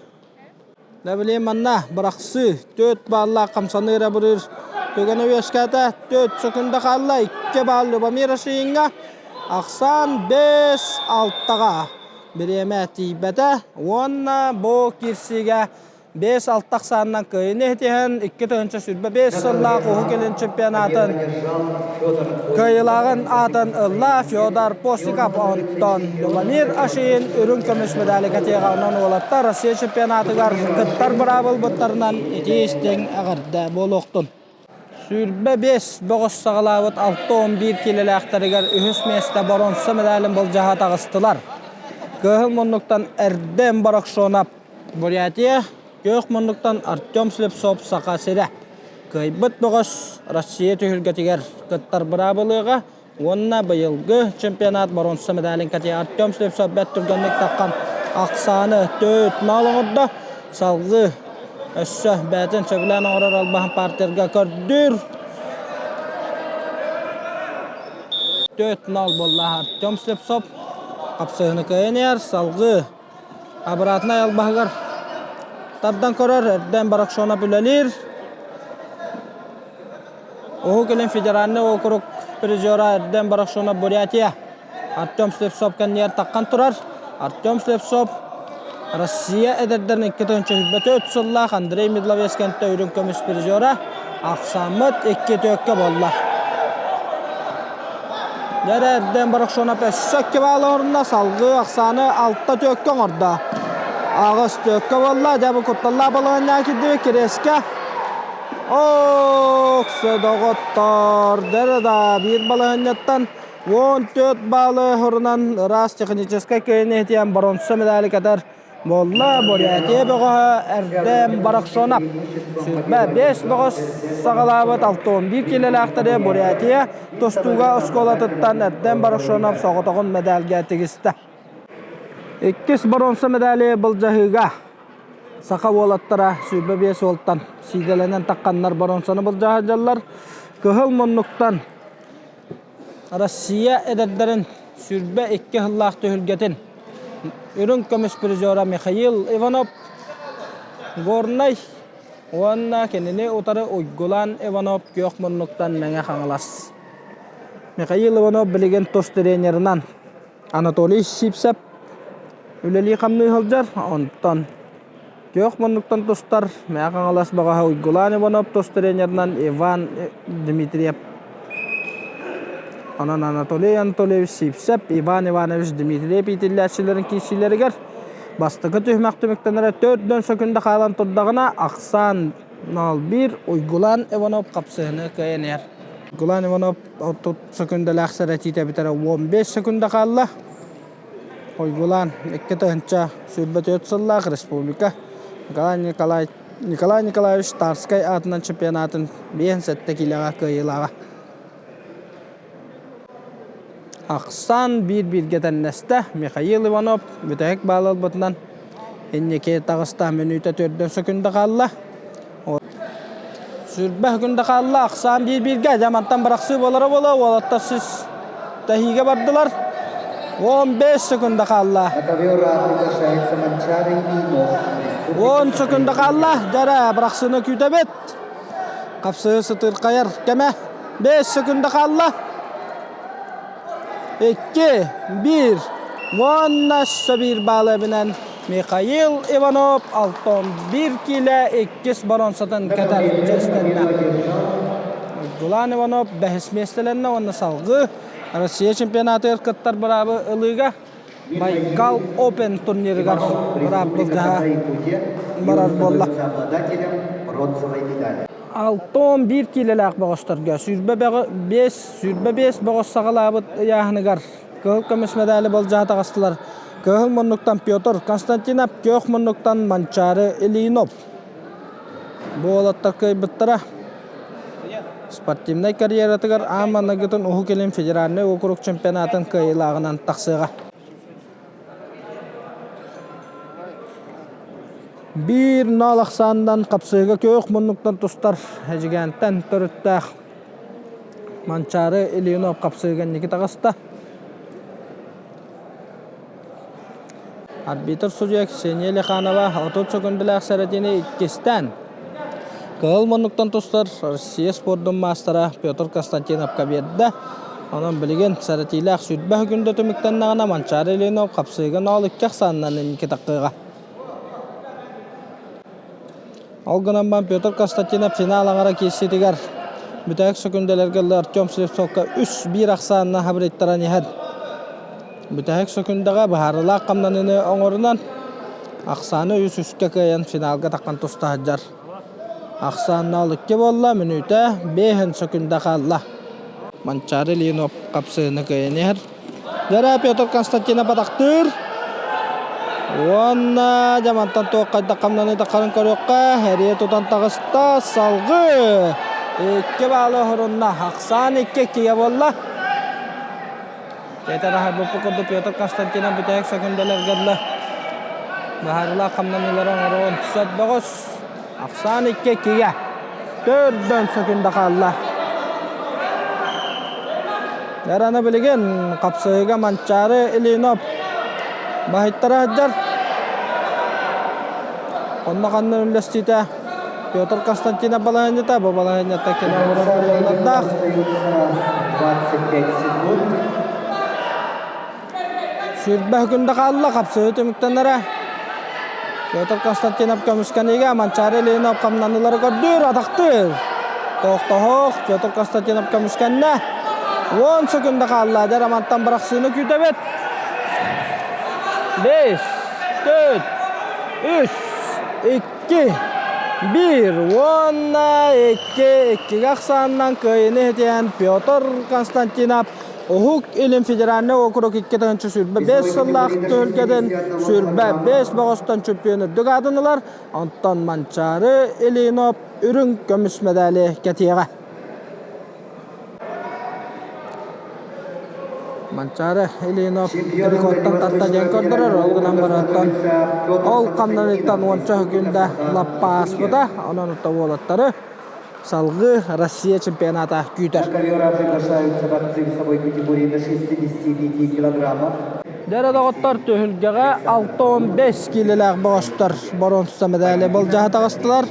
Да билигин манна бырахсыы 4 бааллаах хамсаныы эрэ бырыыр түгэнэ үөскээтэ. 4 секунда хаалла. 2 баал Любомир Ашииҥҥа. Ахсаан 5-6-ҕа бириэмэ тиийбэтэ. Уонна бу киирсиигэ 5-6 ахсаанынан кыайыыны ситиһэн, 2025 сыллаах Уһук Илин чемпионатын кыайыылааҕын аатын ылла Федор Постников. Онтон Любомир Ашиин үрүҥ көмүс медали кэтиэҕэ. Онон уолаттар Россия чемпионатыгар кыттар быраабылбыттарынан итии-истиҥ эҕэрдэ буолуохтун. 25 бөҕөс саҕалаабыт 6-11 киилэлээхтэригэр үһүс миэстэ боруонса медалин былдьаһа таҕыстылар. Кыһыл муннуктан Эрдэм Барахшонов Бурятия күөх муннуктан Артем Слепцов Саха сирэ кыайбыт бөҕөс Россия түһүлгэтигэр кыттар быраабылыаҕа уонна быйылгы чемпионат боруонса медалин кэтиэ Артем Слепцов бэрт түргэнник таххан ахсааны төрт нал оҥордо. Салгыы өссө бэйэтин сөбүлээн оҥорор албаһын партерга көрдүүр. 4-0 буолла Артем Слепцов хапсыһыны кыайан иһэр. Салгыы Обратнай албаһыгар тардан көрөр, эрдээн Баракшонов үлэлиир. Уһук Илин федеральнай округ призера Эрден Баракшонов Бурятия. Артем Слепцов кэннигэр таххан турар. Артем Слепцов Россия эдэрдэрин 2024 сыллаах Андрей Медловец кэнтэ үрүҥ көмүс призера. Ахсааммыт икки төккө буолла. Дьэрэ эрдэн Барахшонов өссө икки баал оҥорунна, салгыы ахсааны алта түөккэ оҥордо. Аҕыс түөккэ буолла, дьэ бу кутталлаах балаһыанньаҕа киирдибит Кириэскэ. Ок, доҕоттор, дэрэ да биир балаһыанньаттан 14 баалы хорунан ыраас техническэй кыайыыны иһитиэн боронса медали кэтэр Буолла Бурятия бөҕөһө Эрдэм Барахшонов. 25 бөҕөс саҕалаабыт 61 киилэлээхтэри Бурятия тустууга оскуолатыттан Эрдэм Барахшонов соҕотоҕун мэдээлгэ тигистэ. Иккис боруонса медали былдьаһыыга саха уолаттара 25 уолтан сиидэлэнэн тахханнар боруонсаны былдьаһа сылдьаллар. Кыһыл муннуктан. Россия эдэрдэрин 22 сыллаах түһүлгэтин үрүҥ көмүс призера Михаил Иванов Горнай уонна кинини утары Уйгулаан Иванов күөх муннуктан Мэҥэ Хаҥалас. Михаил Иванов билигин тус тренерынан Анатолий Сивцев үлэлии-хамныы сылдьар, онтон күөх муннуктан тустар Мэҥэ Хаҥалас бөҕөһө Уйгулаан Иванов тус тренерынан Иван Дмитриев. Онон Анатолий Анатольевич Сивцев, Иван Иванович Дмитриев иитиллээччилэрин киирсиилэригэр бастакы түһүмэх түмүктэнэрэ 4 сөкүндэ хаалан турдаҕына, ахсаан 0-1 Уйгулаан Иванов хапсыһыны кыайан иһэр. Уйгулаан Иванов 30 сөкүндэлээх сэрэтиитэ бүтэрэ 15 сөкүндэ хаалла. Уйгулаан 2024 сыллаах республика Николай, Николай, Николай Николаевич Тарскай аатынан чемпионатын 57 киилэҕэ кыайыылааҕа. Ахсаан биир-бииргэ тэннэстэ. Михаил Иванов бүтэһик баал ылбытынан инники таҕыста мүнүүтэ төрдөн сөкүндэ хаалла. Сүүрбэ сөкүндэ хаалла. Ахсаан биир-бииргэ. Дьэ мантан бырахсыы буолара буола. Уолаттар сис тэһиигэ бардылар. 15 сөкүндэ хаалла. 10 сөкүндэ хаалла. Дьэ бырахсыыны күүтэбит. Хапсыы сытыырхайар кэмэ. 5 сөкүндэ хаалла. 2, 1 уонна өссө биир баалы эбинэн Михаил Иванов 61 киилэ иккис боруонсатын кэтэр чиэстэннэ. Уйгулаан Иванов бэһис миэстэлэннэ уонна салгыы Россия чемпионатыгар кыттар быраабы ылыыга Байкал Open турнирыгар быраап былдьаһа барар буолла. 61 киилэлээх бөҕөстөргө 25 25 бөҕөс саҕалаабыт ыйааһыныгар кыһыл көмүс мэдээли былдьаһа таҕыстылар. Кыһыл муннуктан Петр Константинов, күөх муннуктан Манчаары Ильинов. Бу уолаттар кыайбыттара. Спортивнай карьератыгар аан маҥнайгытын Уһук Илин федеральнай уокурук чемпионатын кыайыылааҕынан тахсыаҕа. Биир нал ахсаанынан хапсыһыыга күөх муннуктан тустар Эдьигээнтэн төрүттээх Манчаары Ильинов хапсыһыыга инники таҕыста. Арбитр судьуйа Ксения Лиханова 30 сөкүндэлээх сэрэтиини иккистээн кыһыл муннуктан тустар Россия спордун маастара Петр Константиновка биэрдэ. Онон билигин сэрэтиилээх сүүрбэ сөкүндэ түмүктэннэҕинэ Манчаары Ильинов хапсыыга ноол икки ахсаанынан инники таххыаҕа. Ол гынан баран Петр Константинов финал аҥара киирсиитигэр бүтэһик сөкүндэлэргэ Артем Слепцовка 3-1 ахсаанна хабырыйтаран иһэр. Бүтэһик сөкүндэҕэ быһаарыылаах хамнаныыны оҥорунан ахсааны үс-үскэ кыайан финалга таххан туста сылдьар. Ахсаанна ол икки буолла, мүнүүтэ биэһин сөкүндэ хаалла. Манчаары Ильинов хапсыһыны кыайан иһэр. Дьэрэ Петр Константинов атахтыыр. Уонна дьэ мантан туох хайдах хамнаныы таххарын көрүөххэ. Эрийэ тутан таҕыста. Салгыы икки баалы оһорунна. Ахсаан икки иккигэ буолла. Петр аһарбыппыт курдук Петр Константинов бүтэһик сөкүндэлэргэ дылы быһаарыылаах хамнаныылары оҥоруон сөп бөҕөс. Ахсаан икки иккигэ. Төрдөн сөкүндэ хаалла. Эраны билигин хапсыһыыга Манчаары Ильинов баһыйтара сылдьар. Онно ханна үллэстиитэ Петр Константинов балаһыанньата, бу балаһыанньата кини оҥорор буолуохтаах. 25 секунд. Сүүрбэ күндэ хаалла, хапсыһыы түмүктэнэрэ. Петр Константинов көмүскэниигэ Манчаары Ильинов хамнаныылары көрдүүр, атахтыыр. Тохтоһох, Петр Константинов көмүскэннэ. 10 секунда хаалла, дьэ Романтан бырахсыыны күүтэбит. 5, 4, 3, 2, 1 уонна 2, 2-гэ ахсаанынан кыайыыны иһитиэн Петр Константинов Уһук Илин федеральнай уокурук 2025 сыллаах түһүлгэтин 25 бөҕөстөн чөмпүйүөн үрдүк аатын ылар, онтон Манчаары Ильинов үрүҥ көмүс мэдээли кэтиэҕэ. Манчаары Ильинов рекордтан тарта диэн көрдөрөр, ол гынан баран ол хамнаныттан уонча күндэ лаппа ааспыта, онон уолаттары. Салгыы Россия чемпионата күүтэр. На ковера приглашаются борцы весовой категории до 65 килограммов. Дьэ доҕоттор түһүлгэҕэ 65 киилэлээх бөҕөстөр боруонса мэдээли былдьаһа таҕыстылар.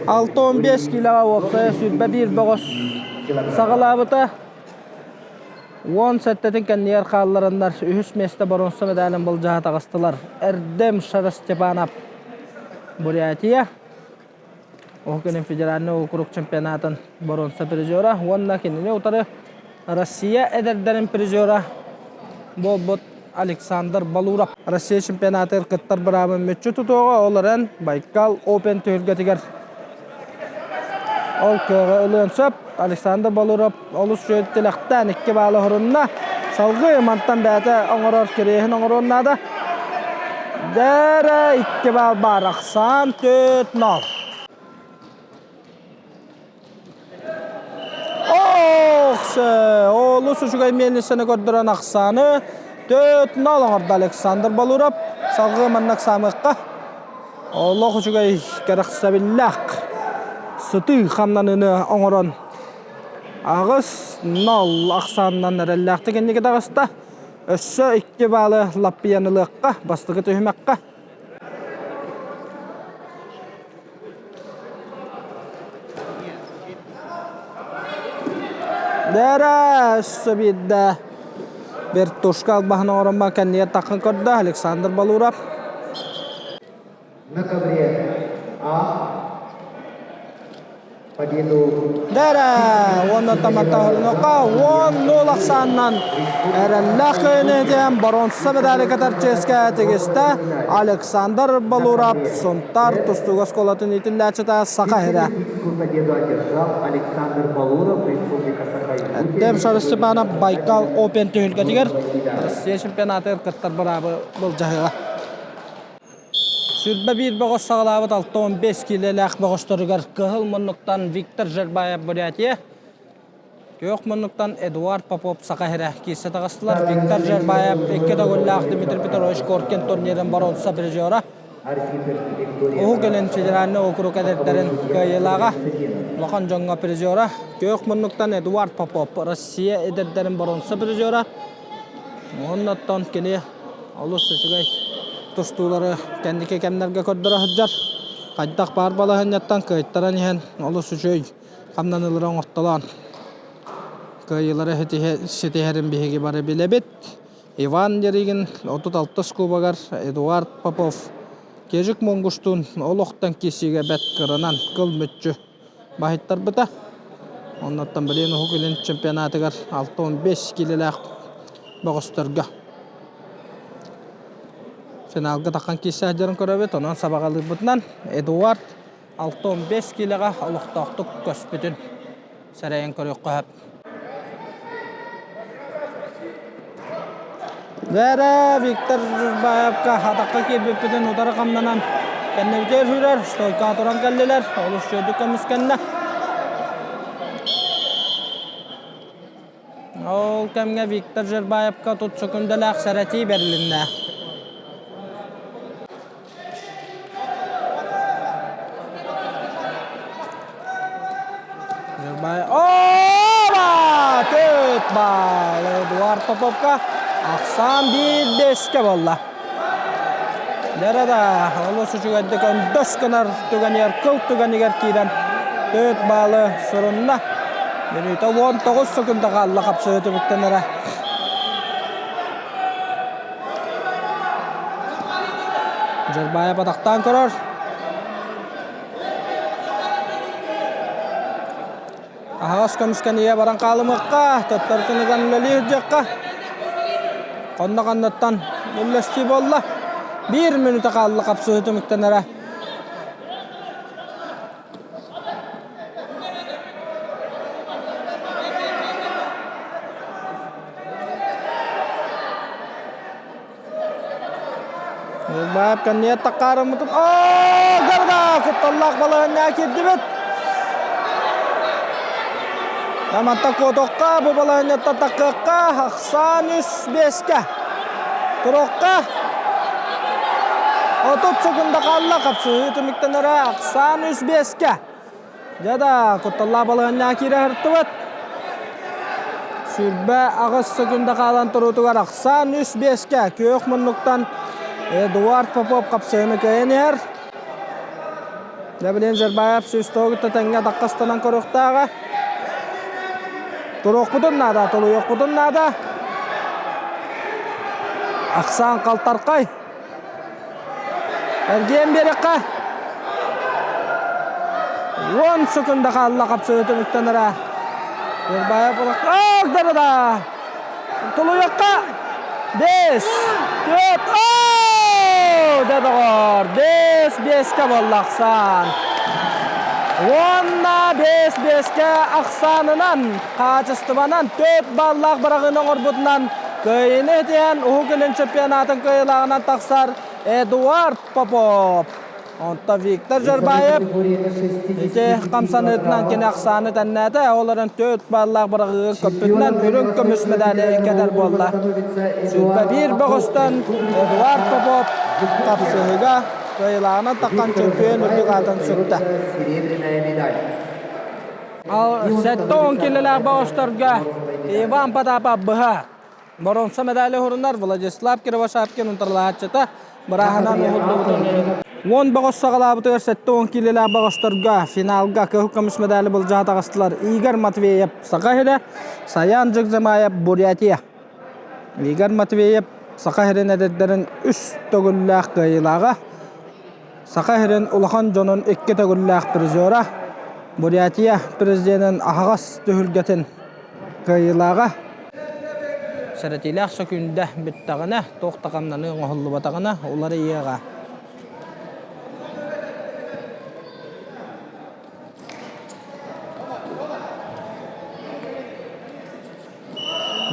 65 киилэҕэ уопсайа 21 бөҕөс саҕалаабыта. 17-тин кэннигэр хааллараннар үһүс миэстэ боруонса мэдээлин былдьаһа таҕыстылар. Эрдэм Шарастепанов Бурятия Ол күнүн федеральнай уокурук чемпионатын боруонса призера уонна кинини утары Россия эдэрдэрин призера буолбут Александр Балуров Россия чемпионатыгар кыттар быраабын мүччү тутуоҕа, ол эрэн Байкал Open түһүлгэтигэр ол кыаҕы ылыан сөп. Александр Балуров олус үчүгэй тилэхтээн икки баалы оһорунна. Салгыы мантан бэйэтэ оҥорор кириэһин оҥоруон наада. Дэрэ икки баал баар ахсаан 4-0. Ох, олус үчүгэй миэлиссэни көрдөрөн ахсааны 4-0 оҥордо Александр Балуров. Салгыы маннык саамыахха. Олох үчүгэй кэрэхсэбиллээх сытыы хамнаныыны оҥорон 8-0 ахсаанынан эрэллээхтик инники таҕыста. Өссө икки баалы лаппыйан ылыахха, бастакы түһүмэххэ. Дэрэ өссө биирдэ вертушка албаһын оҥорон баран кэннигэр таххан көрдө Александр Балуров. На ковре А победу Дэрэ уонна Таматаһырнока 10-0 ахсаанынан эрэллээх кыайыыны боруонса медали кытар чиэскэ тигистэ Александр Балуров Сунтаар тустууга оскуолатын иитиллээччитэ Саха сирэ. Победу одержал Александр Балуров, Республика Саха-Якутия. Дем Шарыс Степанов Байкал Open түһүлгэтигэр Россия чемпионатыгар кыттар быраабы былдьаһыаҕа. 21 бөҕөс саҕалаабыт 65 киилэлээх бөҕөстөрүгэр кыһыл муннуктан Виктор Жербаев Бурятия, күөх муннуктан Эдуард Попов Саха сирэ киирсэ таҕыстылар. Виктор Жербаев икки төгүллээх Дмитрий Петрович Коркин турнирын боруонса призера. Уһук Илин федеральнай округ эдэрдэрин кыайыылааҕа, улахан дьоҥҥо призера. Күөх муннуктан Эдуард Попов Россия эдэрдэрин боруонса призера. Уонна оттон кини олус үчүгэй тустуулары кэнники кэмнэргэ көрдөрө сылдьар. Хайдах баар балаһыанньаттан кыайтаран иһэн олус үчүгэй хамнаныылары оҥортолоон кыайыылары ситиһэрин биһиги бары билэбит. Иван Ярыгин 36 кубогар Эдуард Попов Кежик Монгуштуун олохтон киирсиигэ бэрт кыранан кыл мүччү баһыйтарбыта. Оннуттан билигин Уһук Илин чемпионатыгар 65 киилэлээх бөҕөстөргө финалга таххан киирсэ сылдьарын көрөбүт. Онон сабаҕалыырбытынан Эдуард 65 киилэҕэ олохтоохтук көспүтүн сэрэйэн көрүөххэ сөп. Вера Виктор Журбаевка атахха киирбиппитин утары хамнанан кэннибитигэр сүүрэр, стойкаҕа туран кэллилэр, олус үчүгэйдик көмүскэннэ. Ол кэмҥэ Виктор Жербаевка тут сөкүндэлээх сэрэтии бэрилиннэ. Оба! Төрт баал Эдуард Поповка ахсаан биир бэскэ буолла. Дэрэ да олус үчүгэйдик өндөс гынар түгэнигэр кыл түгэнигэр киирэн төрт баалы сурунна. Мүнүүтэ 19 секунда хаалла хапсыһыы түмүктэнэрэ. Дьырбаайап атахтаан көрөр. Аһаҕас көмүскэнийэ баран хаалымыахха, төттөрүтүн ыган үлэлии сылдьыахха. Хонно-ханныттан үллэстии буолла. Биир мүнүүтэ хаалла хапсыһыы түмүктэнэрэ. Ньурбаев кэнниэ таккаарыммытын оо гарда кутталлаах балаһыанньаҕа киирдибит. Намантан куотуохха бу балаһыанньаттан таххыахха ахсаан үс биэскэ туруохха 30 секунда хаалла хапсыһыы түмүктэнэрэ ахсаан үс биэскэ. Дьэ да, кутталлаах балаһыанньаҕа киирэ сырыттыбыт. 28 секунда хаалан туруутугар ахсаан үс биэскэ күөх муннуктан Эдуард Попов хапсыһыны кыайан иһэр. Дьэ билин Жербаев сүүс тэҥҥэ атаххастанан көрүөхтээҕэ. Туруохпутун наада, тулуйуохпутун наада. Ахсаан халтархай. Эргийэн биэрэххэ. 10 секунда хаалла хапсыһыы түмүктэнэрэ. Жербаев да Тулуйуохха. Бес, төрт, оо, дэ доҕор, бес бескэ буолла ахсаан. Уонна бес бескэ ахсаанынан, хаачыстыбанан төрт баллаах быраҕыыны оҥорбутунан кыайыыны итиэн Уһук Илин чемпионатын кыайыылааҕынан тахсар Эдуард Попов. Онтон Виктор Жарбаев ити хамсаныытынан кини ахсааны тэннээтэ, ол эрэн төрт баллаах быраҕыыга көппүтүнэн үрүҥ көмүс медали кэтэр буолла. 21 бөҕөстөн Эдуард Попов хапсыһыга кыайыылааҕынан таххан чөмпүйүөн үрдүк аатын сүктэ. Ал 70 килэлээх бөҕөстөргө Иван Потапов быһа Боруонса медали уһурунар Владислав Кривошапкин утарылаһааччыта бырааһынан уһуллубутун Уон бөҕөс саҕалаабытыгар 70 киилэлээх бөҕөстөргө финалга кыһыл көмүс медали былдьаһа таҕыстылар Игорь Матвеев Саха сирэ, Саян Жигзамаев Бурятия. Игорь Матвеев Саха сирин эдэрдэрин үс төгүллээх кыайыылааҕа, Саха сирин улахан дьонун икки төгүллээх призера, Бурятия президенин аһаҕас түһүлгэтин кыайыылааҕа. Сэрэтиилээх сөкүүндэ бүттэҕинэ, туох да хамнаныы оҥоһуллубатаҕына уларыйыаҕа.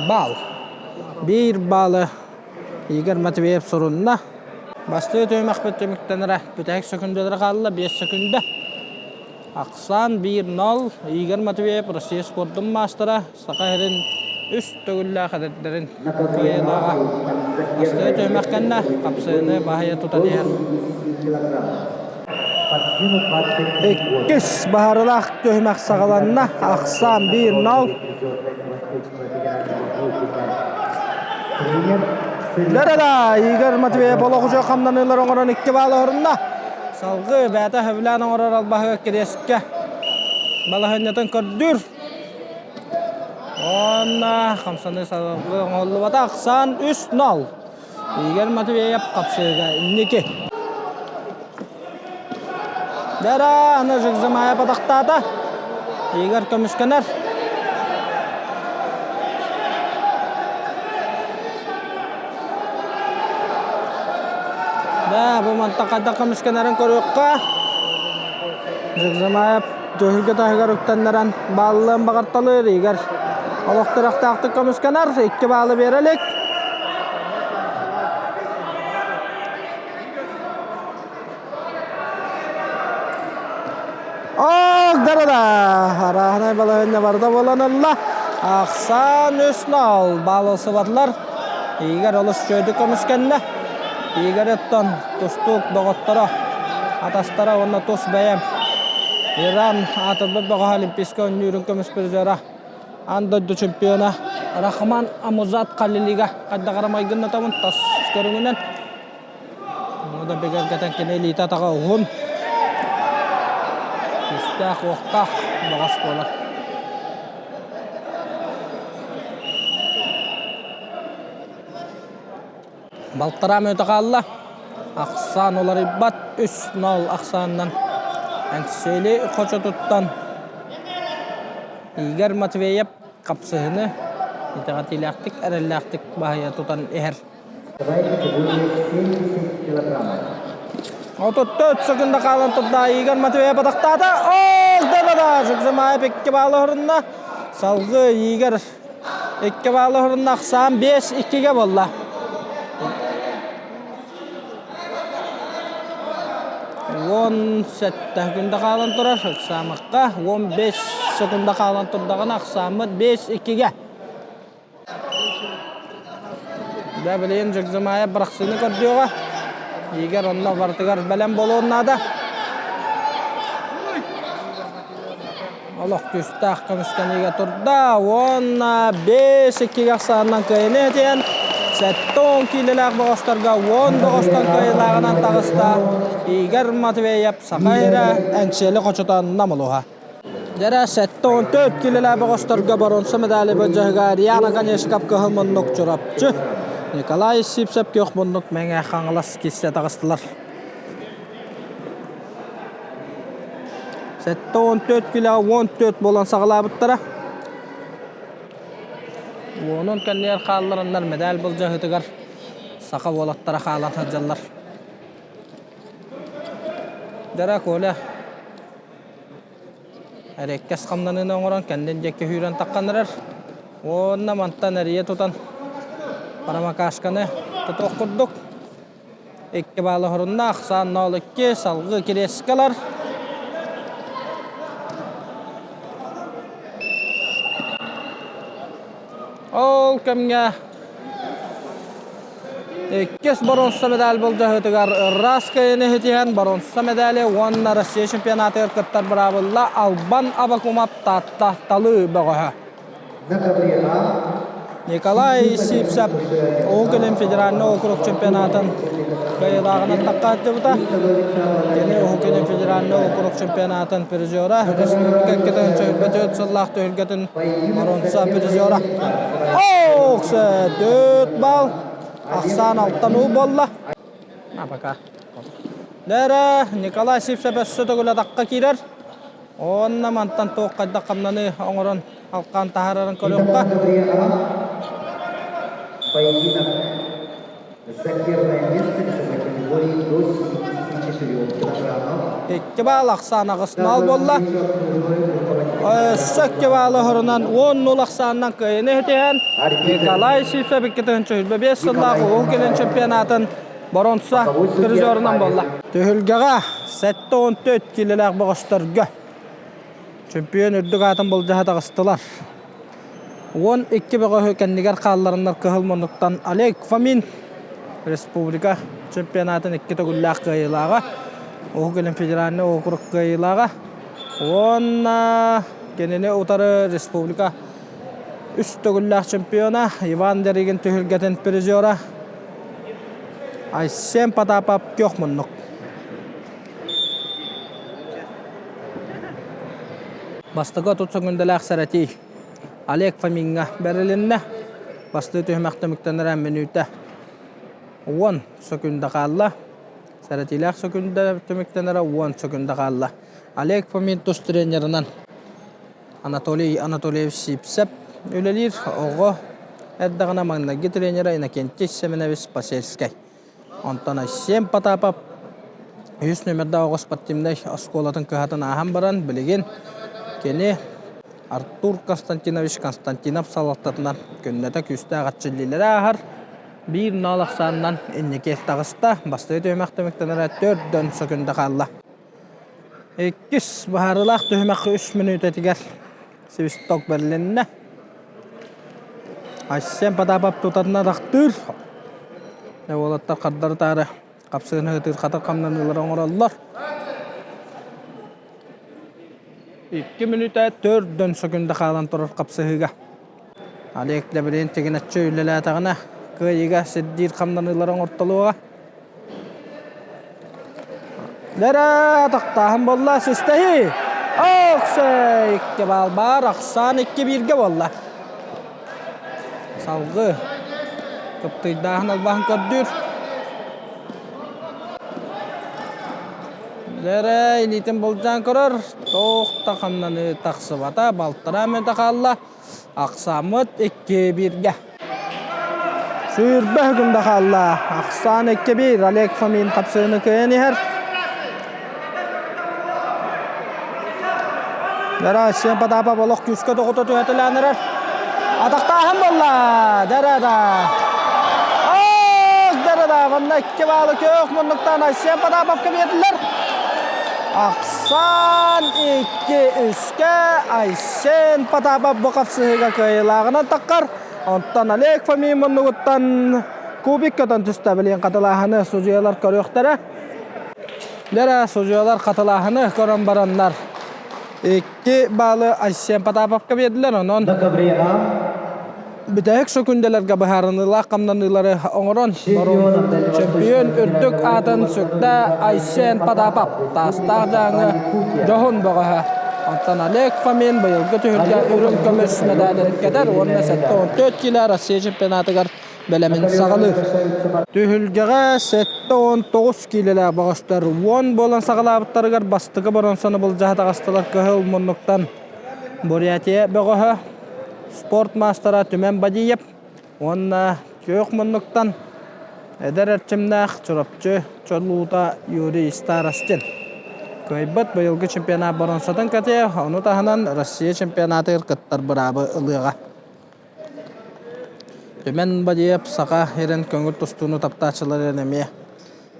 Баал. Биир баалы Игорь Матвеев сурунна. Бастыы түһүмэхпит түмүктэнэрэ бүтэһик сөкүндэлэрэ хаалла, 5 сөкүндэ. Ахсаан 1-0 Игорь Матвеев Россия спордун маастара, Саха сирин үс төгүллээх эдэрдэрин кыайыылааҕа. Бастыы түһүмэх кэннэ хапсыыны баһыйа тутан иһэр. Иккис баһарылаах түһүмэх саҕаланна. Ахсаан 1-0. Лерада Игорь Матвеев олох үчүгэй хамнаныылар оҥорон икки баал оһорунна. Салгыы бэйэтэ сөбүлээн оҥорор албаһыгар кириэскэ балаһыанньатын көрдүүр. Уонна хамсаныы салгыы оҥоһуллубата. Ахсаан 3-0. Игорь Матвеев хапсыыга инники. Дара, аны Жигзамая атахтаата. Игорь көмүскэнэр. Да, бу мантан хайдах көмүскэнэрин көрүөххэ. Жигзамаев дьөһүлгэ таһыгар үктэннэрэн бааллыан баҕарталыыр. Игорь олох тирахтаахтык көмүскэнэр. Икки баалы биэрэ илик. Ох, да-да-да! Арааһынай балаһыанньа барыта буолан ылла. Ахсаан 3-0 баалылсыбатылар. Игорь олус үчүгэйдик көмүскэннэ. Игорь оттон тустуук доҕотторо, атастара уонна тус бэйэм Иран аатырбыт бөҕөһө Олимпийскай оонньуурун көмүс призера, аан дойду чемпиона Рахман Амузат Халилига хайдах эрэ майгыннатабын тас көрүҥүнэн. Ону да бигэргэтэн кини илиитэ-атаҕа уһун, күүстээх-уохтаах баҕас буолар. Балтараа мүнүүтэ хаалла. Ахсаан уларыйбат 3-0 ахсаанынан Эҥсиэли хочотуттан Игорь Матвеев хапсыһыны итэҕэтиилээхтик, эрэллээхтик баһыйа тутан иһэр. 34 секунда хаалан турда Игорь Матвеев атахтаата. Ол да Жукзамаев икки баалы оһорунна. Салгыы Игорь икки баалы оһорунна. Ахсаан 5-2-ге буолла. Уон сэттэ секунда хаалан турар Ыксаамыкка. 15 секунда хаалан турдаҕына ахсааммыт 5-2-ге. Дьэ, билигин Жигзимаев бырахсыыны көрдүөҕэ. Игорь онно барытыгар бэлэм буолуон наада. Олох күүстээх көмүскэниигэ турда уонна 5-2 ахсаанынан кыайыны этиэн 70 киилэлээх бөҕөстөргө 10 бөҕөстөн кыайыылааҕынан таҕыста Игорь Матвеев Саха сирэ Эҥсиэли хочотон Намылуһа. Дьэрэ 74 киилэлээх бөҕөстөргө боруонса медали былдьаһыга Риана Конешков кыһыл муннук Чурапчы, Николай Сивцев күөх муннук Мэҥэ Хаҥалас киирсэ таҕыстылар. 74 килоҕа 14 буолан саҕалаабыттара. Уонун кэннигэр хааллараннар мэдээл былдьаһыытыгар саха уолаттара хаалан сылдьаллар. Дара Коля эрэккэс хамнаныыны оҥорон кэннин диэки сүүрэн тахханнарар. Уонна мантан эрийэ тутан промокашканы тутуох курдук. Икки баалы хорунна, ахсаан 0-2, салгыы кириэскэлэр. Ол кэмҥэ иккис боруонса медаль былдьаһыытыгар ыраас кыайыыны ситиһэн боруонса медали уонна Россия чемпионатыгар кыттар быраабылла Албан Абакумов Таатта талыы бөҕөһө. Николай Сивцев Уһук Илин федеральнай округ чемпионатын кыайыылааҕынан таххааччыбыта. Кини Уһук Илин федеральнай округ чемпионатын призера, республика 2024 сыллаах түһүлгэтин боруонса призера. Ооксе, 4 балл, ахсаан алтан уу буолла. А пока. Дэрэ, Николай Сивцев өссө төгүл атахха киирэр. Онно мантан туох хайдах хамнаны оҥорон халкаан таһаарарын көрүөххэ. Поединок за первое место весовой категории до 74 килограммов. Икки баал ахсаан аҕыс нал буолла. Өссө икки баалы хорунан 10-0 ахсаанынан кыайыны ситиһэн Николай Сивцев 2025 сыллаах Уһук Илин чемпионатын боронса призерынан буолла. Түһүлгэҕэ 74 киилэлээх бөҕөстөргө чемпион үрдүк аатын былдьаһа таҕыстылар. 12 бөҕөһү кэннигэр хаалларыннар кыһыл муннуктан Олег Фомин республика чемпионатын икки төгүллээх кыайыылааҕа, Уһук Илин федеральнай округ кыайыылааҕа уонна кинини утары республика үс төгүллээх чемпиона Иван Деригин түһүлгэтин призера Айсен Потапов күөх муннук. Бастакы 30 сөкүндэлээх сэрэтии Олег Фомиҥҥа бэрилиннэ. Бастыы түһүмэх түмүктэнэрэ мүнүүтэ 10 сөкүндэ хаалла. Сэрэтиилээх сөкүндэ түмүктэнэрэ 10 сөкүндэ хаалла. Олег Фомин тус тренерынан Анатолий Анатольевич Сивцев үлэлиир. Оҕо эрдэҕинэ маҥнайгы тренерэ Иннокентий Семенович Посельскай. Онтон Айсен Потапов үһүс нүөмэрдээх оҕо спортивнай оскуолатын кыһатын ааһан баран, билигин кини Артур Константинович Константинов салалтатынан күннэтэ күүстээх эрчиллиилэри ааһар. Биир нол ахсаанынан инники таҕыста. Бастакы түһүмэх түмүктэнэрэ төрдөн сөкүндэ хаалла. Иккис быһаарыылаах түһүмэххэ үс мүнүүтэтигэр свисток бэрилиннэ. Айсен Потапов тутатына атахтыыр. Уолаттар хардары-таары хапсыгын ыһытыыр хатар хамнаныылары оҥороллор. Икки мүнүүтэ төрдөн сөкүндэ хаалан турар хапсыһыыга. Олег Лаврентьевич тигинэччи үлэлээтэҕинэ кыайыыга сирдиир хамнаныылары оҥортолуоҕа. Лэрэ атахтааһын буолла, систэһии! Оксей! Икки баал баар, ахсаан икки бииргэ буолла. Салгыы кыптыйдааһын албаһын көрдүүр. Лэрэ илиитин былдьаан көрөр, туох да хамнаныы тахсыбата, балтараа мүнүүтэ хаалла. Ахсааммыт икки бииргэ. Сүүрбэ секунда хаалла. Ахсаан 2-1. Олег Фомин хапсыыны кыайан иһэр. Дара Потапов олох күүскэ тоҕута түһэтэлээн эрэр. Атахтааһын буолла. Дара-да. Ох, дара-да. Манна икки баалы күөх муннуктан Айсен Потаповка биэрдилэр. Ахсаан 2-3-кэ Айсен Потапов бу хапсыһыыга кыайыылааҕынан таххар. Онтон Олег Фомин муннугуттан кубик көтөн түстэ. Билигин хатылааһыны судьуйалар көрүөхтэрэ. Дэрэ судьуйалар хатылааһыны көрөн бараннар. Икки баалы Айсен Потаповка биэрдилэр, онон бүтэһик сөкүндэлэргэ быһаарыныылаах хамнаныылары оҥорон чемпион үрдүк аатын сүктэ Айсен Потапов таастаах дьааҥы дьоһун бөҕөһө. Онтон Олег Фомин быйылгы түһүлгэ үрүҥ көмүс медалын кэтэр уонна 74 кило Россия чемпионатыгар бэлэмин саҕалыыр. Түһүлгэҕэ 79 киилэлээх бөҕөстөр уон буолан саҕалаабыттарыгар бастакы боруонсаны былдьаһа таҕыстылар кыһыл муннуктан Бурятия бөҕөһө, спорт маастара Түмэн Бадиев уонна күөх муннуктан эдэр эрчимнээх Чурапчы чолуута Юрий Старостин. Кыайбыт быйылгы чемпионат боруонсатын кэтиэ, ону таһынан Россия чемпионатыгар кыттар быраабы ылыаҕа. Түмэн Бадиев Саха сирин көҥүл тустууну таптааччыларын эмиэ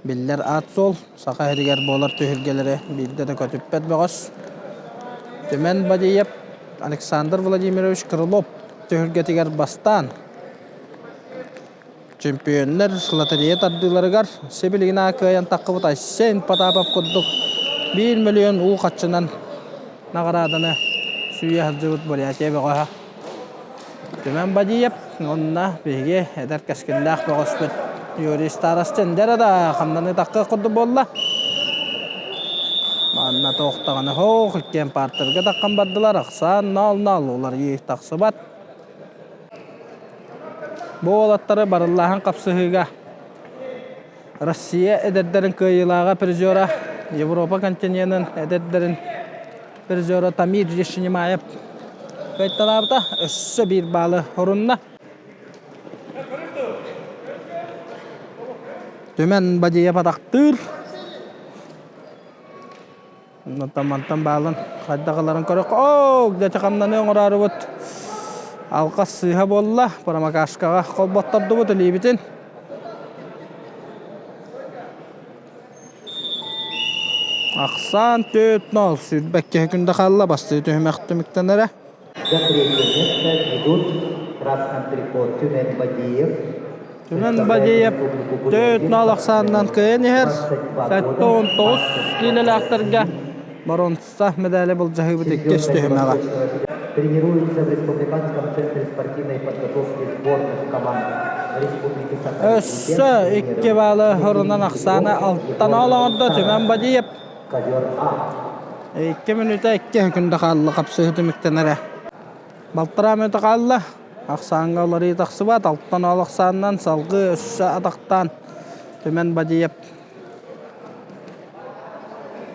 биллэр аат-суол. Саха сиригэр буолар түһүлгэлэри биирдэ да көтүппэт бөҕөс. Түмэн Бадиев Александр Владимирович Крылов түһүлгэтигэр бастаан чемпионнар лотерея тардыыларыгар сибилигин кыайан таххыбыт Айсен Потапов курдук 1 миллион уу хаччынан наҕарааданы сүүйэ сылдьыбыт Бурятия бөҕөһө Түмэн Бадиев уонна биһиги эдэр кэскиллээх бөҕөспүт Юрий Старостин дьэ да хамнаныы таххыах курдук буолла. Манна туохтаҕына хоох иккиэн партерга таххан бардылар ахсаан нал-нал уларыйыы тахсыбат. Бу уолаттары барыллааһын хапсыһыыга Россия эдэрдэрин кыайыылааҕа призера, Европа континенын эдэрдэрин призера Тамир Ешенимаев кыайталаабыта, өссө биир баалы орунна. Түмэн Бадиев атахтыыр. Онтон мантан баалын хайдах ыларын көрөх. Оо, где хамнаны оҥороорубут алҕас сыыһа буолла. Промокашкаҕа холботтордубут илиибитин. Ахсаан 4-0 сүүрбэккэ күндэ хаалла бастыы түһүмэх түмүктэнэрэ. За третье место идут в красном трико Түмэн Бадиев. Түмэн Бадиев 4-0 ахсаанынан кыайан иһэр. 79 киилэлээхтэргэ боруонса медали былдьаһыыбыт иккис түһүмэҕэ. Тренируется в Республиканском центре спортивной подготовки сборных команд Республики Саха. Өссө икки баалы орунан ахсаана алтан оҥордо Түмэн Бадиев. Ковер А. Икки мүнүүтэ икки күндэ хаалла хапсыһыы түмүктэнэрэ. Балтараа мүнүүтэ хаалла. Ахсааҥҥа уларыйыы тахсыбат. Алтан ол ахсаанынан салгыы өссө атахтаан Түмэн Бадиев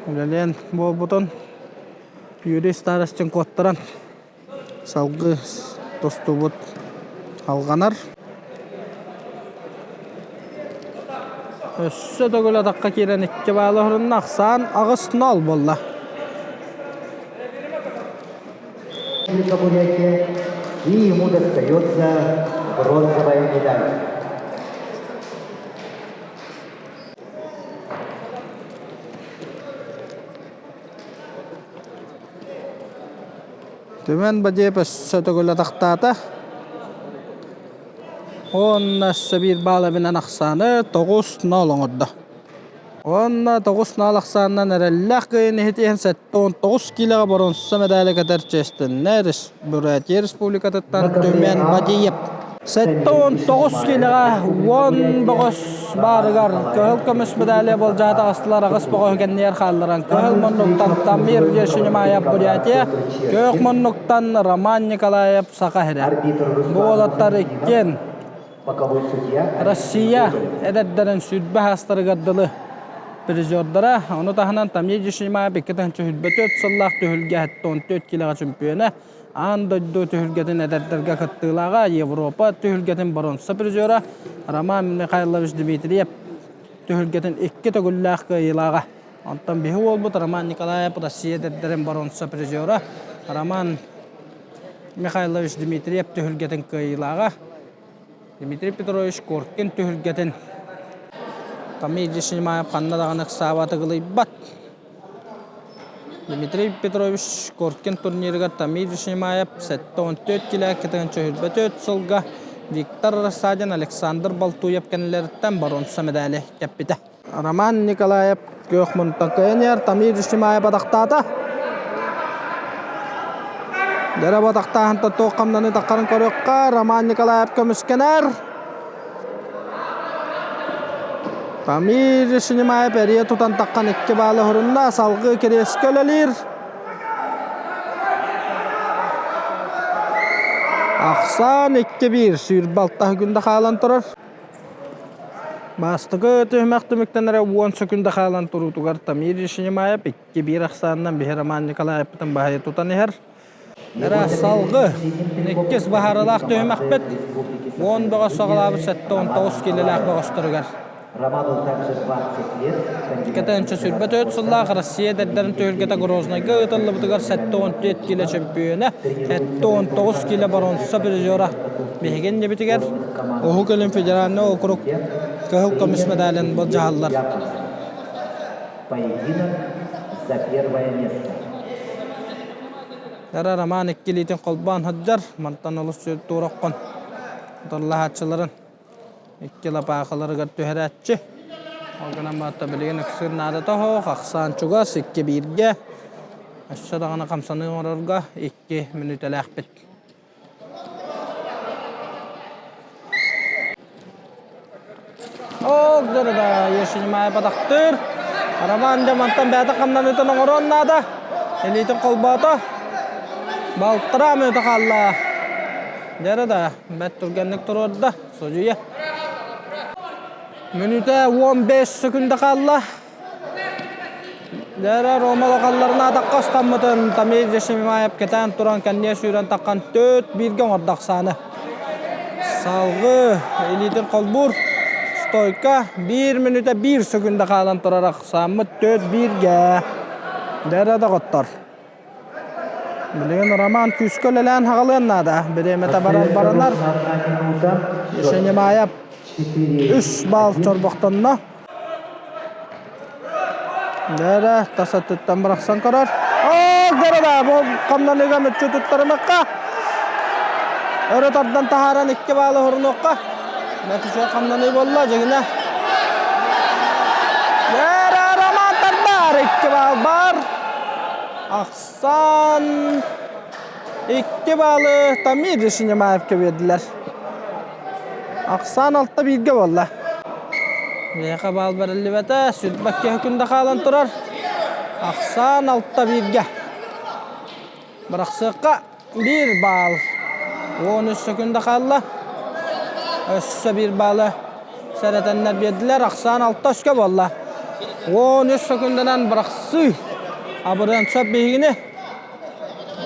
үлэлиэн буолбутун Юрий Старостин куоттаран салгыы тустубут алҕанар. Өссө төгүл атахха киирэн икки баалы оһорунна ахсаан 8-0 буолла. И ему достается бронзовая медаль. Түмэн Бадиев өссө төгүл атахтаата. Уонна өссө биир баал эбинэн ахсааны 9-0 оҥордо. Уонна 9-0 ахсаанынан эрэллээх кыайын иһитиһэн 79 киилэҕэ боруонса медали кэтэр чиэстэннэ Бурятия Республикатыттан Түмэн Бадиев. 79 киилэҕэ уон бөҕөс баарыгар кыһыл көмүс медали болдьоото астылар аҕыс бөҕөһү кэннигэр хаалларан кыһыл муннуктан Тамир Ешенимаев Бурятия, күөх муннуктан Роман Николаев Саха сирэ. Бу уолаттар иккиэн Россия эдэрдэрин сүүрбэ саастарыгар дылы призердара, ону таһынан Тамир Ешенимаев 2024 сыллаах түһүлгэ 74 киилэҕэ чемпиона, Аан дойду түһүлгэтин эдэрдэргэ кыттыылааҕа, Европа түһүлгэтин боруонса призера Роман Михайлович Дмитриев түһүлгэтин икки төгүллээх кыайыылааҕа. Онтон биһи уолбут Роман Николаев Россия эдэрдэрин боруонса призера Роман Михайлович Дмитриев түһүлгэтин кыайыылааҕа. Дмитрий Петрович Коркин түһүлгэтин Тамир Дешнимаев ханна даҕаны ыксаабат ыгылыйбат. Дмитрий Петрович Коркин турнирыгар Тамир Дешнимаев 74 килэ 224 сылга Виктор Рассадин, Александр Балтуев кэннилэриттэн боруонса медали кэппитэ. Роман Николаев күөх мунтан кыайан Тамир Дешнимаев атахтаата. Дэрэ батахтааһынтан туох хамнаны таххарын көрүөххэ, Роман Николаев көмүскэнэр. Тамир Шинимаев эрийэ тутан таххан икки баалы хорунна, салгыы кириэскэ үлэлиир. Ахсаан 2-1, 26 күндэ хаалан турар. Бастакы түһүмэх түмүктэнэрэ 10 сөкүндэ хаалан туруутугар Тамир Шинимаев 2-1 ахсаанынан биһи Роман Николаевпытын баһыйа тутан иһэр. Эрэ салгы иккис баһааралаах түһүмэхпит 10 бөҕөс саҕалаабыт 79 киилэлээх бөҕөстөрүгэр. Кэтэнчэ 24 сыллаах Россия эдэрдэрин түһүлгэтэ Грознайга ыытыллыбытыгар 74 киилэ чөмпүйүөнэ, 79 киилэ боруонса призера биһиги иннибитигэр Уһук Илин федеральнай округ кыһыл көмүс медалын былдьаһаллар. Поединок за первое место. Дара Роман иккилиитин холбоон сылдьар, мантан олус туороххун утарылаһааччыларын икки лапаахаларыгар түһэрээччи. Ол гынан баран билигин ыксыыр наадата суох, ахсаан чугас, икки бииргэ. Өссө даҕаны хамсаныы оҥорорго икки мүнүүтэлээхпит. Ол да Ешенимая батахтыыр. Роман дьэ мантан бэйэтэ хамнаныытын оҥоруон наада. Илиитин холбоото. Балтараа мүнүүтэ хаалла. Дьэрэ да, бэрт түргэнник туруорда судьуйа. Мүнүүтэ 15 секунда хаалла. Дьэрэ Рома локалларын атахха ыстаммытын Тамир Ешемимаев кэтээн туран кэнниэ сүүрэн таххан төрт бииргэ оҥордо ахсааны. Салгыы илиитин холбуур стойка биир мүнүүтэ биир секунда хаалан турар ахсааммыт төрт бииргэ. Дьэрэ доҕоттор. Билигин Роман күүскэ үлэлээн хаҕалыан наада. Бириэмэтэ барар баранар. Ешенимаев үс баал чорбохтонно. Дэрэ тас өттүттэн бырахсан көрөр. Оо, дэрэ бу хамнаныга мүччү туттарымакка. Өрө тардан таһааран икки баалы хорунуохха. Нәтиже хамнаныы буолла дьигинэ. Дэрэ Роман тардар икки баал бар. Ахсан икки баалы Тамир Ишинемаевка биэрдилэр. Ахсаан алта бииргэ буолла. Миэхэ баал бэриллибэтэ, сүрбэккэ күндэ хаалан турар. Ахсаан алта бииргэ. Бырахсыахха биир баал. 13 секунда хаалла. Өссө биир баалы сэрэтэннэр биэрдилэр. Ахсаан алта өскө буолла. 13 секунданан бырахсыы. Абырыан сөп биһигини.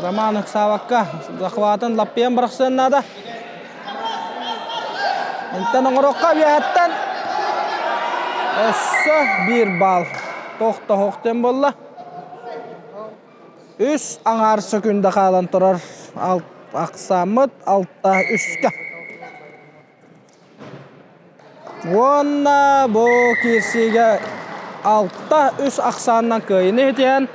Роман ыксаабакка захватын лаппыйан бырахсыан наада. Интэн оҥорохха үөһэттэн өссө биир баал тохтоһуох диэн буолла. Үс аҥаар сөкүүндэ хаалан турар ахсааммыт алта үскэ. Уонна бу киирсиигэ алта үс ахсаанынан кыайыыны иһитиһэн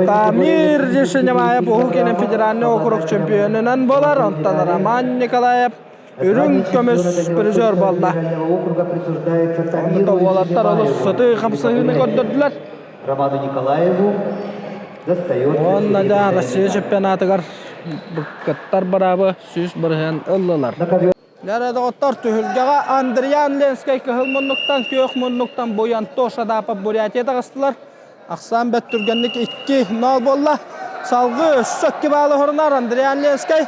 Тамир Ешенемаев Уһук Илин федеральнай округ чемпионунан буолар, онтон Роман Николаев үрүҥ көмүс призер буолла. Онно уолаттар олус сытыы хамсаһыыны көрдөрдүлэр. Роману Николаеву достается Уонна да Россия чемпионатыгар кыттар быраабы 100% ыллылар. Дьэ, доҕоттор, түһүлгэҕэ Андриан Ленскэй кыһыл муннуктан, күөх муннуктан Буянто Шадапов Бурятия таҕыстылар. Ахсаан бэрт түргэнник 2-0 буолла. Салгыы өссө 2 баалы хорунар Андриан Ленскэй.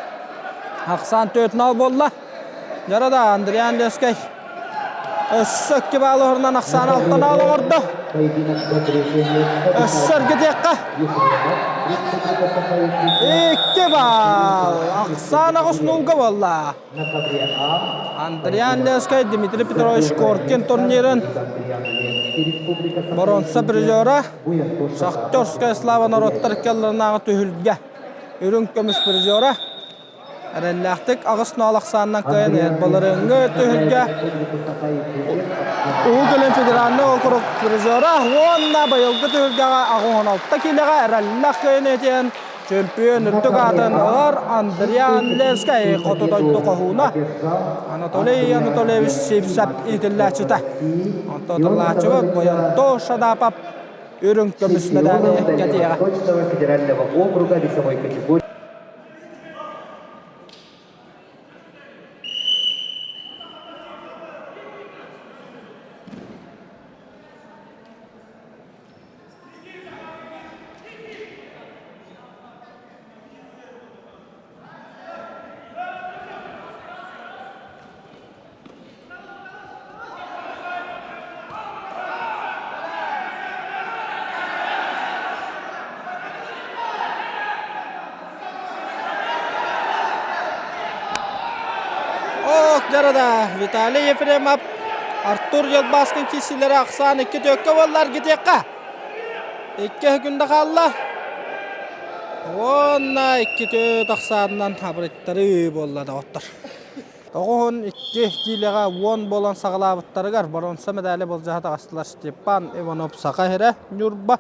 Ахсаан 4-0 буолла. Дьара да Андриан Ленскэй өссө 2 баалы хорунан ахсаан 6-0 оҥордо. Өссө эргитиэххэ. Икки баал. Ахсаан аҕыс нуулга буолла. Андриан Ленскэй, Дмитрий Петрович Коркин турнирын боруонса призера, Шахтерская слава норуоттар икки түһүлгэ үрүҥ көмүс призера. Эрэллээхтик аҕыс ноол ахсаанынан кыайан былырыыҥҥы түһүлгэ Уһук Илин федеральнай округ призера уонна быйылгы түһүлгэҕэ 86 киилэҕэ эрэллээх кыайан этиэн чөмпүйүөн үрдүк аатын ылар Андриан Ленскэй хоту дойду хоһууна Анатолий Анатольевич Сивцев иитиллээччитэ. Онтон тыллааччыбыт Боянто Шадапов үрүҥ көмүс медали кэтиэҕэ. Федерального округа весовой категории. Дьарада Виталий Ефремов, Артур Елбаскин киирсиилэрэ ахсаан икки түөккэ буолла аргытыахха. Икки күндэ хаалла. Уонна икки түөт ахсаанынан абырыттары буолла доҕоттор. 92 киилэҕэ уон буолан саҕалаабыттарыгар боруонса медали былдьаһа таҕыстылар Степан Иванов Саха сирэ Ньурба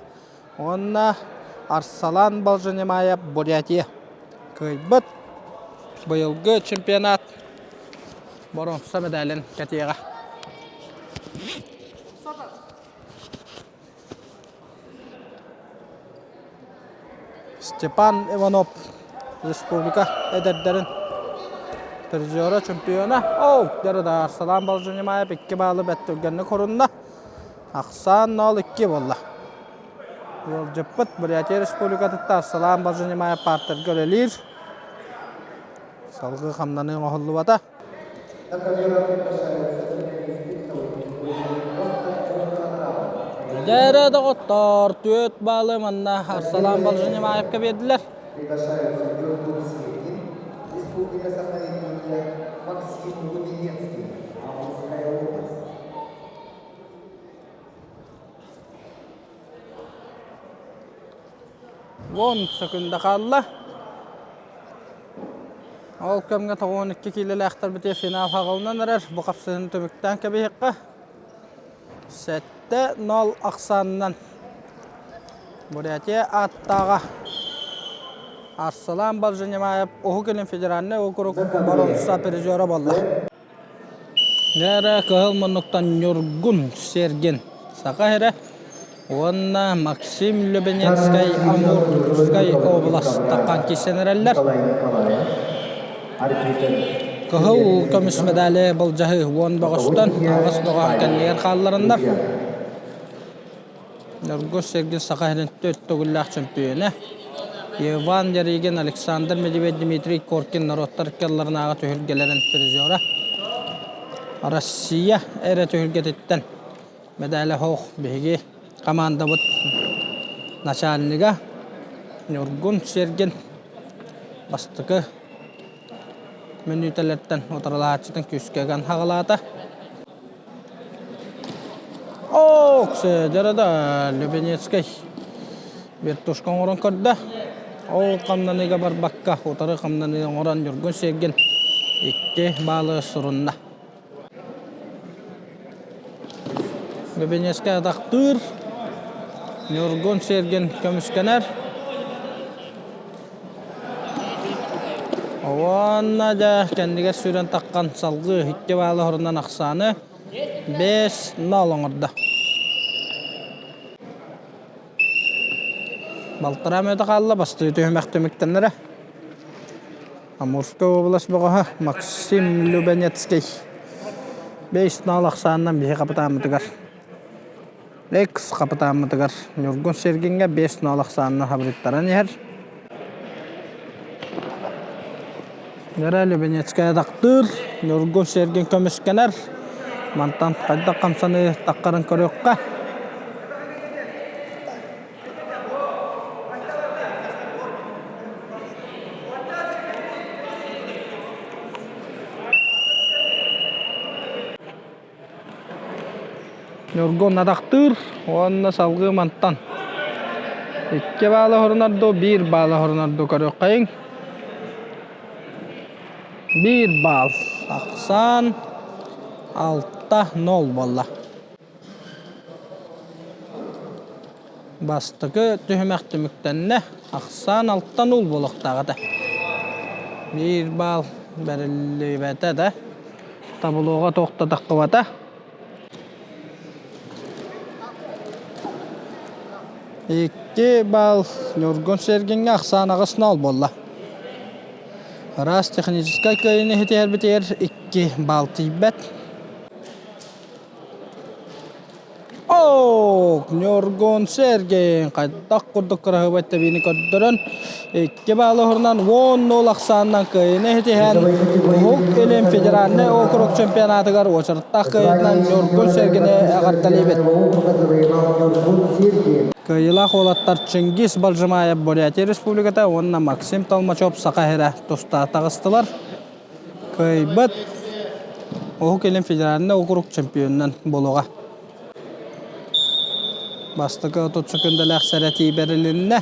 уонна Арсалан Балжанимаев Бурятия кыайбыт. Быйылгы чемпионат боруонса медалин кэтиэҕэ. Степан Иванов республика эдэрдэрин призера, чемпиона. Оу, дьэ Арсалан Балжанимаев икки баалы бэрт түргэнник хорунна. Ахсаан 0-2 буолла. Ыалдьыппыт Бурятия Республикатыттан Арсалан Балжанимаев партерга үлэлиир. Салгыы хамнаныы оҥоһуллубата. Дээрэ доҕоттоор, түөрт баалы манна Арсалан Балжанимаевка биэрдилэр. Приглашаются Георгий Светин, Республика Саха-Якутия, Максим Лубенецкий, Амурская область. Уон сөкүндэ хаалла. Ол кэмҥэ 92 киилэлээхтэрбитигэр финал хаҕылынан эрэр. Бу хапсыһыыны түмүктээн кэбиһиэххэ. 7-0 ахсаанынан Бурятия ааттааҕа Арсалан Балжанимаев Уһук Илин федеральнай уокурук боруонса призера буолла. Дьэ кыһыл муннуктан Ньургун Сергин Саха сирэ уонна Максим Любенецкай Амурскай областан киирсэн эрэллэр. Кыһыл көмүс медали былдьаһыы уон бөҕөстөн аҕыс бөҕө кэннигэр хаалларыннар. Ньургун Сергин Саха сирин төрт төгүллээх чөмпүйүөнэ. Иван Ярыгин, Александр Медведь, Дмитрий Коркин норуоттар ыккалларынааҕы түһүлгэлэрин призера. Россия эрэ түһүлгэтиттэн мэдээлэ суох биһиги хамаандабыт начальнига Ньургун Сергин бастакы мүнүүтэлэртэн утарылаһааччытын күүскэ ыган хаҕылаата. Ооксэ, дьарада Любенецкэй вертушка оҥорон көрдө. Ол хамнаныыга барбакка, утары хамнаныы оҥорон Ньургун Сергин икки баалы сурунна. Любенецкэй атахтыыр, Ньургун Сергин көмүскэнэр. Уонна дьэ кэннигэр сүүрэн таххан салгыы икки баалы хорунан ахсааны 5-0 оҥордо. Балтараа мүнүүтэ хаалла, бастыы түһүмэх түмүктэннэрэ. Амурскай область бөҕөһө Максим Любенецкий 5-0 ахсаанынан биһи хапытааммытыгар Экс хапытааммытыгар Ньургун Сергиҥҥэ 5-0 ахсаанынан хабырыттаран иһэр. Вера Любенецкая атахтыыр, Ньургун Сергин көмүскэнэр. Мантан хайдах хамсаныы таххарын көрүөххэ. Ньургун атахтыыр уонна салгыы мантан икки баалы хорунар дуу, биир баалы хорунар дуу көрүөххэйиҥ. Биир баал. Ахсаан 6-0 буолла. Бастакы түһүмэх түмүктэннэ. Ахсаан 6-0 буолуохтаах этэ. Биир баал бэриллибэтэ да. Таблоҕа туох да таххыбата. Икки балл Ньургун Сергиҥҥэ ахсаан 8-0 буолла. Ыраас техническай кыайыыны ситиһэрбитигэр икки балл тиийбэт. Оо, Ньургун Сергейин хайдах курдук кыраһыабай тэбиини көрдөрөн, икки баалы уһурунан 10-0 ахсаанынан кыайыыны ситиһэн, Уһук Илин федеральнай округ чемпионатыгар уочараттаах кыайыытынан Ньургун Сергини эҕэрдэлиибит. Кыайыылаах уолаттар Чингиз Балжимаев Бурятия Республиката уонна Максим Толмачев Саха сирэ туста таҕыстылар. Кыайбыт. Уһук Илин федеральнай округ чемпионунан буолуоҕа. Бастакы 30 сөкүндэлээх сэрэтии бэрилиннэ.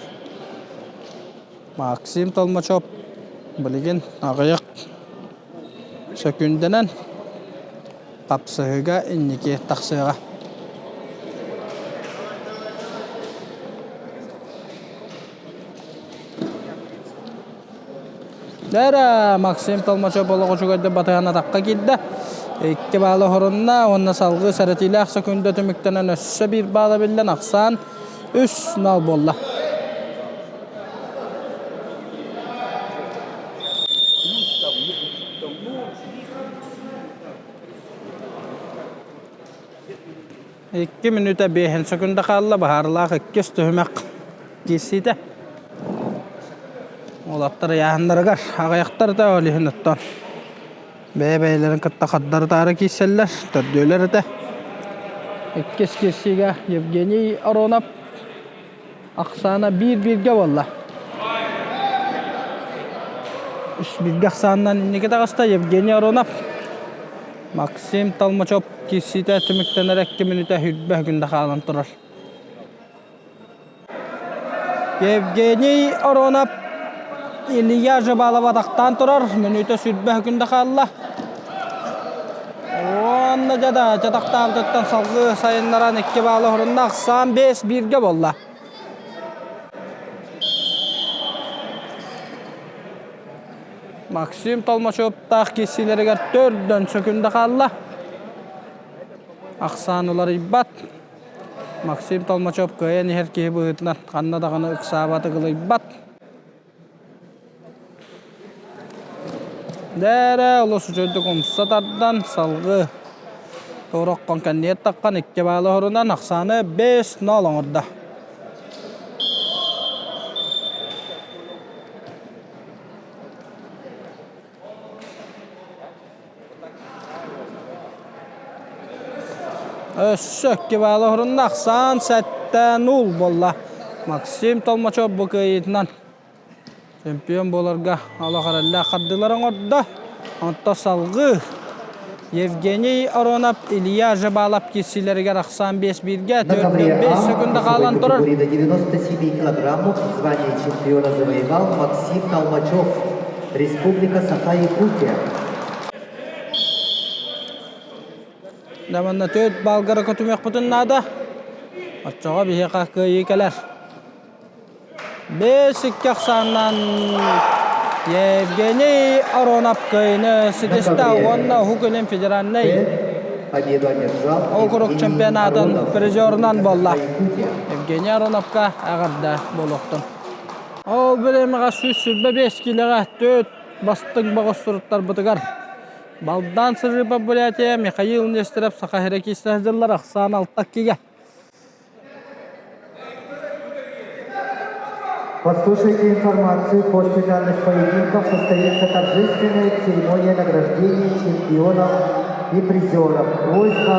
Максим Толмачев билигин аҕыйах сөкүндэнэн хапсыһыыга инники тахсыаҕа. Дээрэ Максим Толмачев олох үчүгэйдик батыһан атахха киирдэ. Икки баалы оһорунна уонна салгыы сэрэтиилээх сөкүндэ түмүктэнэн өссө биир баала биллэн ахсаан 3-0 буолла. Икки мүнүүтэ биэһин сөкүндэ хаалла, баһаарылаах иккис түһүмэх киирсиитэ. Уолаттар ыйааһыннарыгар аҕыйахтар да ол иһин оттон бэйэ-бэйэлэрин кытта хардары-таары киирсэллэр, төрдүөлэр этэ. Иккис киирсиигэ Евгений Аронов Ахсаана биир-бииргэ буолла. Үс бииргэ ахсаанынан инники таҕыста Евгений Аронов. Максим Толмачев киирсиитэ түмүктэнэр икки мүнүүтэ сүүрбэ күндэ хаалан турар. Евгений Аронов Илья Жибалов атахтаан турар. Мүнүүтэ сүүрбэ күндэ хаалла. Уонна дьэ да чатахтаабытыттан салгыы сайыннаран икки баалы оһорунна ахсаан биэс бииргэ буолла. Максим Толмачевтаах киирсиилэригэр төрдөн сөкүндэ хаалла. Ахсаан уларыйбат. Максим Толмачев кыайан иһэр киһи быһыытынан ханна даҕаны ыксаабат ыгылыйбат. Дээрэ олус үчүгэйдик умса тардан салгыы туораххын кэнниэр таххан икки баалы оһорунан ахсааны 5-0 оҥордо. Өссө икки баалы оһорунна ахсаан 7-0 буолла. Максим Толмачев бу кыайыытынан Чемпион буоларга олох эрэллээх хардыылары оҥордо. Онтон салгыы Евгений Аронов, Илья Жабалов киирсиилэригэр ахсаан 5-1-гэ 4-5 секунда хаалан турар. До 97 килограммов звание чемпиона завоевал Максим Толмачев, Республика Саха-Якутия. Дьэ манна төрт баллгара көтүмүөхпүтүн наада. Оччоҕо биһиэхэ кыайыы кэлэр. Бэс икки ахсаанынан Евгений Аронов кыайыыны ситистэ уонна Уһук Илин федеральнай округ чемпионатын призерунан буолла. Евгений Ароновка эҕэрдэ буолуохтун. Ол бириэмэҕэ 125 киилэҕэ төрт бастыҥ бөҕөс суруттарбытыгар Балдан Сырыыпа Бурятия Михаил Нестеров Саха сирэ киирсэ сылдьаллар ахсаан алта кигэ. Послушайте информацию. После данных поединков состоится торжественная церемония награждения чемпионов и призеров. Просьба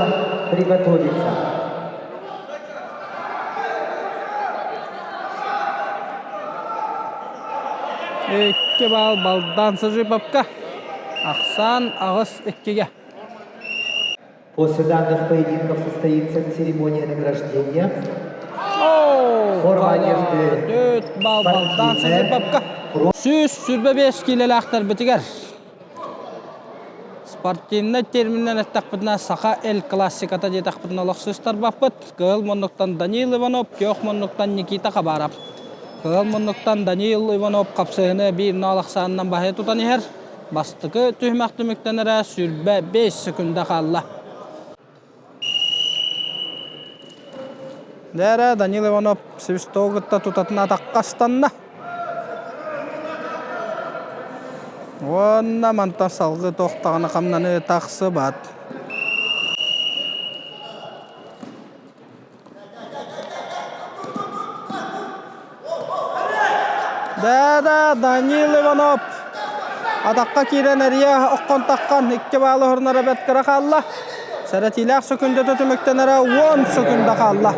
приготовиться. Икки баал Балдан Сажиповка. Ахсаан аҕыс иккигэ. После данных поединков состоится церемония награждения. Форма одежды балдан спортивная. 125 киилэлээхтэрбитигэр спортивнай терминнэн эттэхпитинэ саха эл классиката диэтэхпитинэ олох сыстарбаппыт. Кыһыл муннуктан Даниил Иванов, күөх муннуктан Никита Хабаров. Кыһыл муннуктан Даниил Иванов хапсыһыны биир ноол ахсаанынан баһыйа тутан иһэр. Бастакы түһүмэх түмүктэнэрэ 25 секунда хаалла. Дээрэ Данил Иванов свистогу кытта тутатына атахха ыстанна. Уонна мантан салгыы туохтаҕына хамнаныы тахсыбат. Да-да, Данил Иванов атахха киирэн эрийэ оххон таххан икки баалы уһурунара бэрт кыра хаалла. Сэрэтиилээх сөкүндэтэ түмүктэнэрэ уон сөкүндэ хаалла.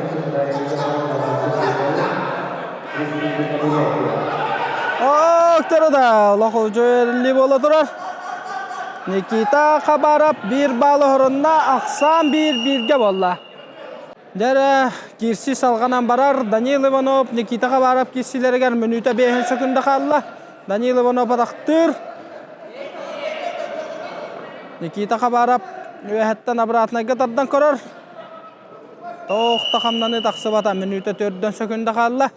Октора да, олох үчүгэй буола турар. Никита Хабаров биир баалы оһорунна, ахсаан биир бииргэ буолла. Дьэ киирсии салҕанан барар. Данил Иванов, Никита Хабаров киирсиилэригэр мүнүүтэ биэһин сөкүндэ хаалла. Данил Иванов атахтыыр. Никита Хабаров үөһэттэн обратнайга тардан көрөр. Туох да хамнаныы тахсыбата. Мүнүүтэ төрдөн сөкүндэ хаалла.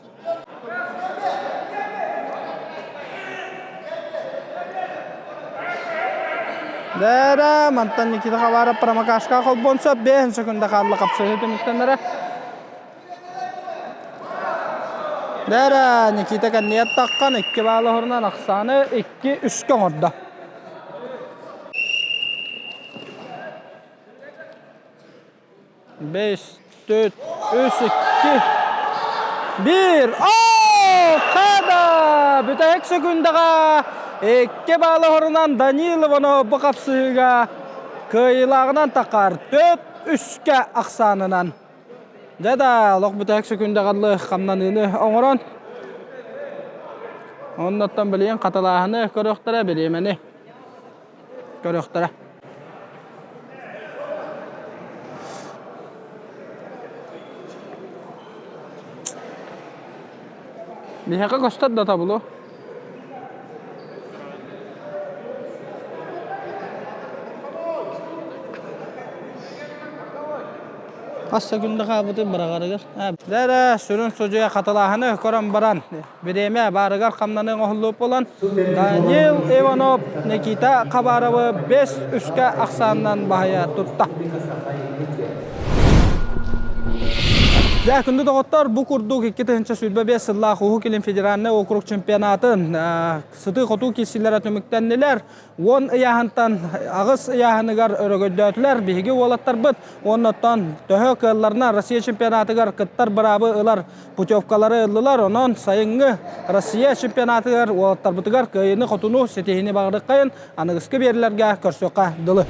Дээрэ, мантан Никита Хабаров промокашка холбуон сөп, 5 секунда хаалла хапсыһыы түмүктэнэрэ. Дээрэ, Никита кэннигэр таххан 2 баал оһорунан ахсааны 2-3-кэ оҥордо. 5, 4, 3, 2, 1. Оо, хада! Бүтэһик секундаҕа икки баалы оһорунан Данил Иванов бу хапсыһыыга кыайыылааҕынан таххар 4-3-кэ ахсаанынан. Дьэ да, олох бүтэһик секундаҕа хамнаныыны оҥорон, оннуттан билигин хатылааһыны көрүөхтэрэ, бириэмэни көрүөхтэрэ. Биһиэхэ көстөр да табло. Хас секунда хаалбытын быраҕарыгар. Дэрэ, сүрүн судьуйа хатылааһыны көрөн баран, бириэмэ баарыгар хамнаныы оҥоһуллубут буолан, Данил Иванов Никита Хабаровы 5-3-кэ ахсаанынан баһыйа тутта. Дьэ, күндү доҕоттор, бу курдук 2025 сыллаах Уһук Илин федеральнай округ чемпионатын сытыы-хотуу киирсиилэрэ түмүктэннилэр. Уон ыйааһынтан аҕыс ыйааһыныгар өрөгөйдөөтүлэр биһиги уолаттарбыт. Уоннаттан төһө кыалларына Россия чемпионатыгар кыттар быраабы ылар путевкалары ыллылар. Онон сайыҥҥы Россия чемпионатыгар уолаттарбытыгар кыайыыны-хотуну ситиһиини баҕарыаххайын аныгыскы биэрилэргэ көрсүөххэ дылы.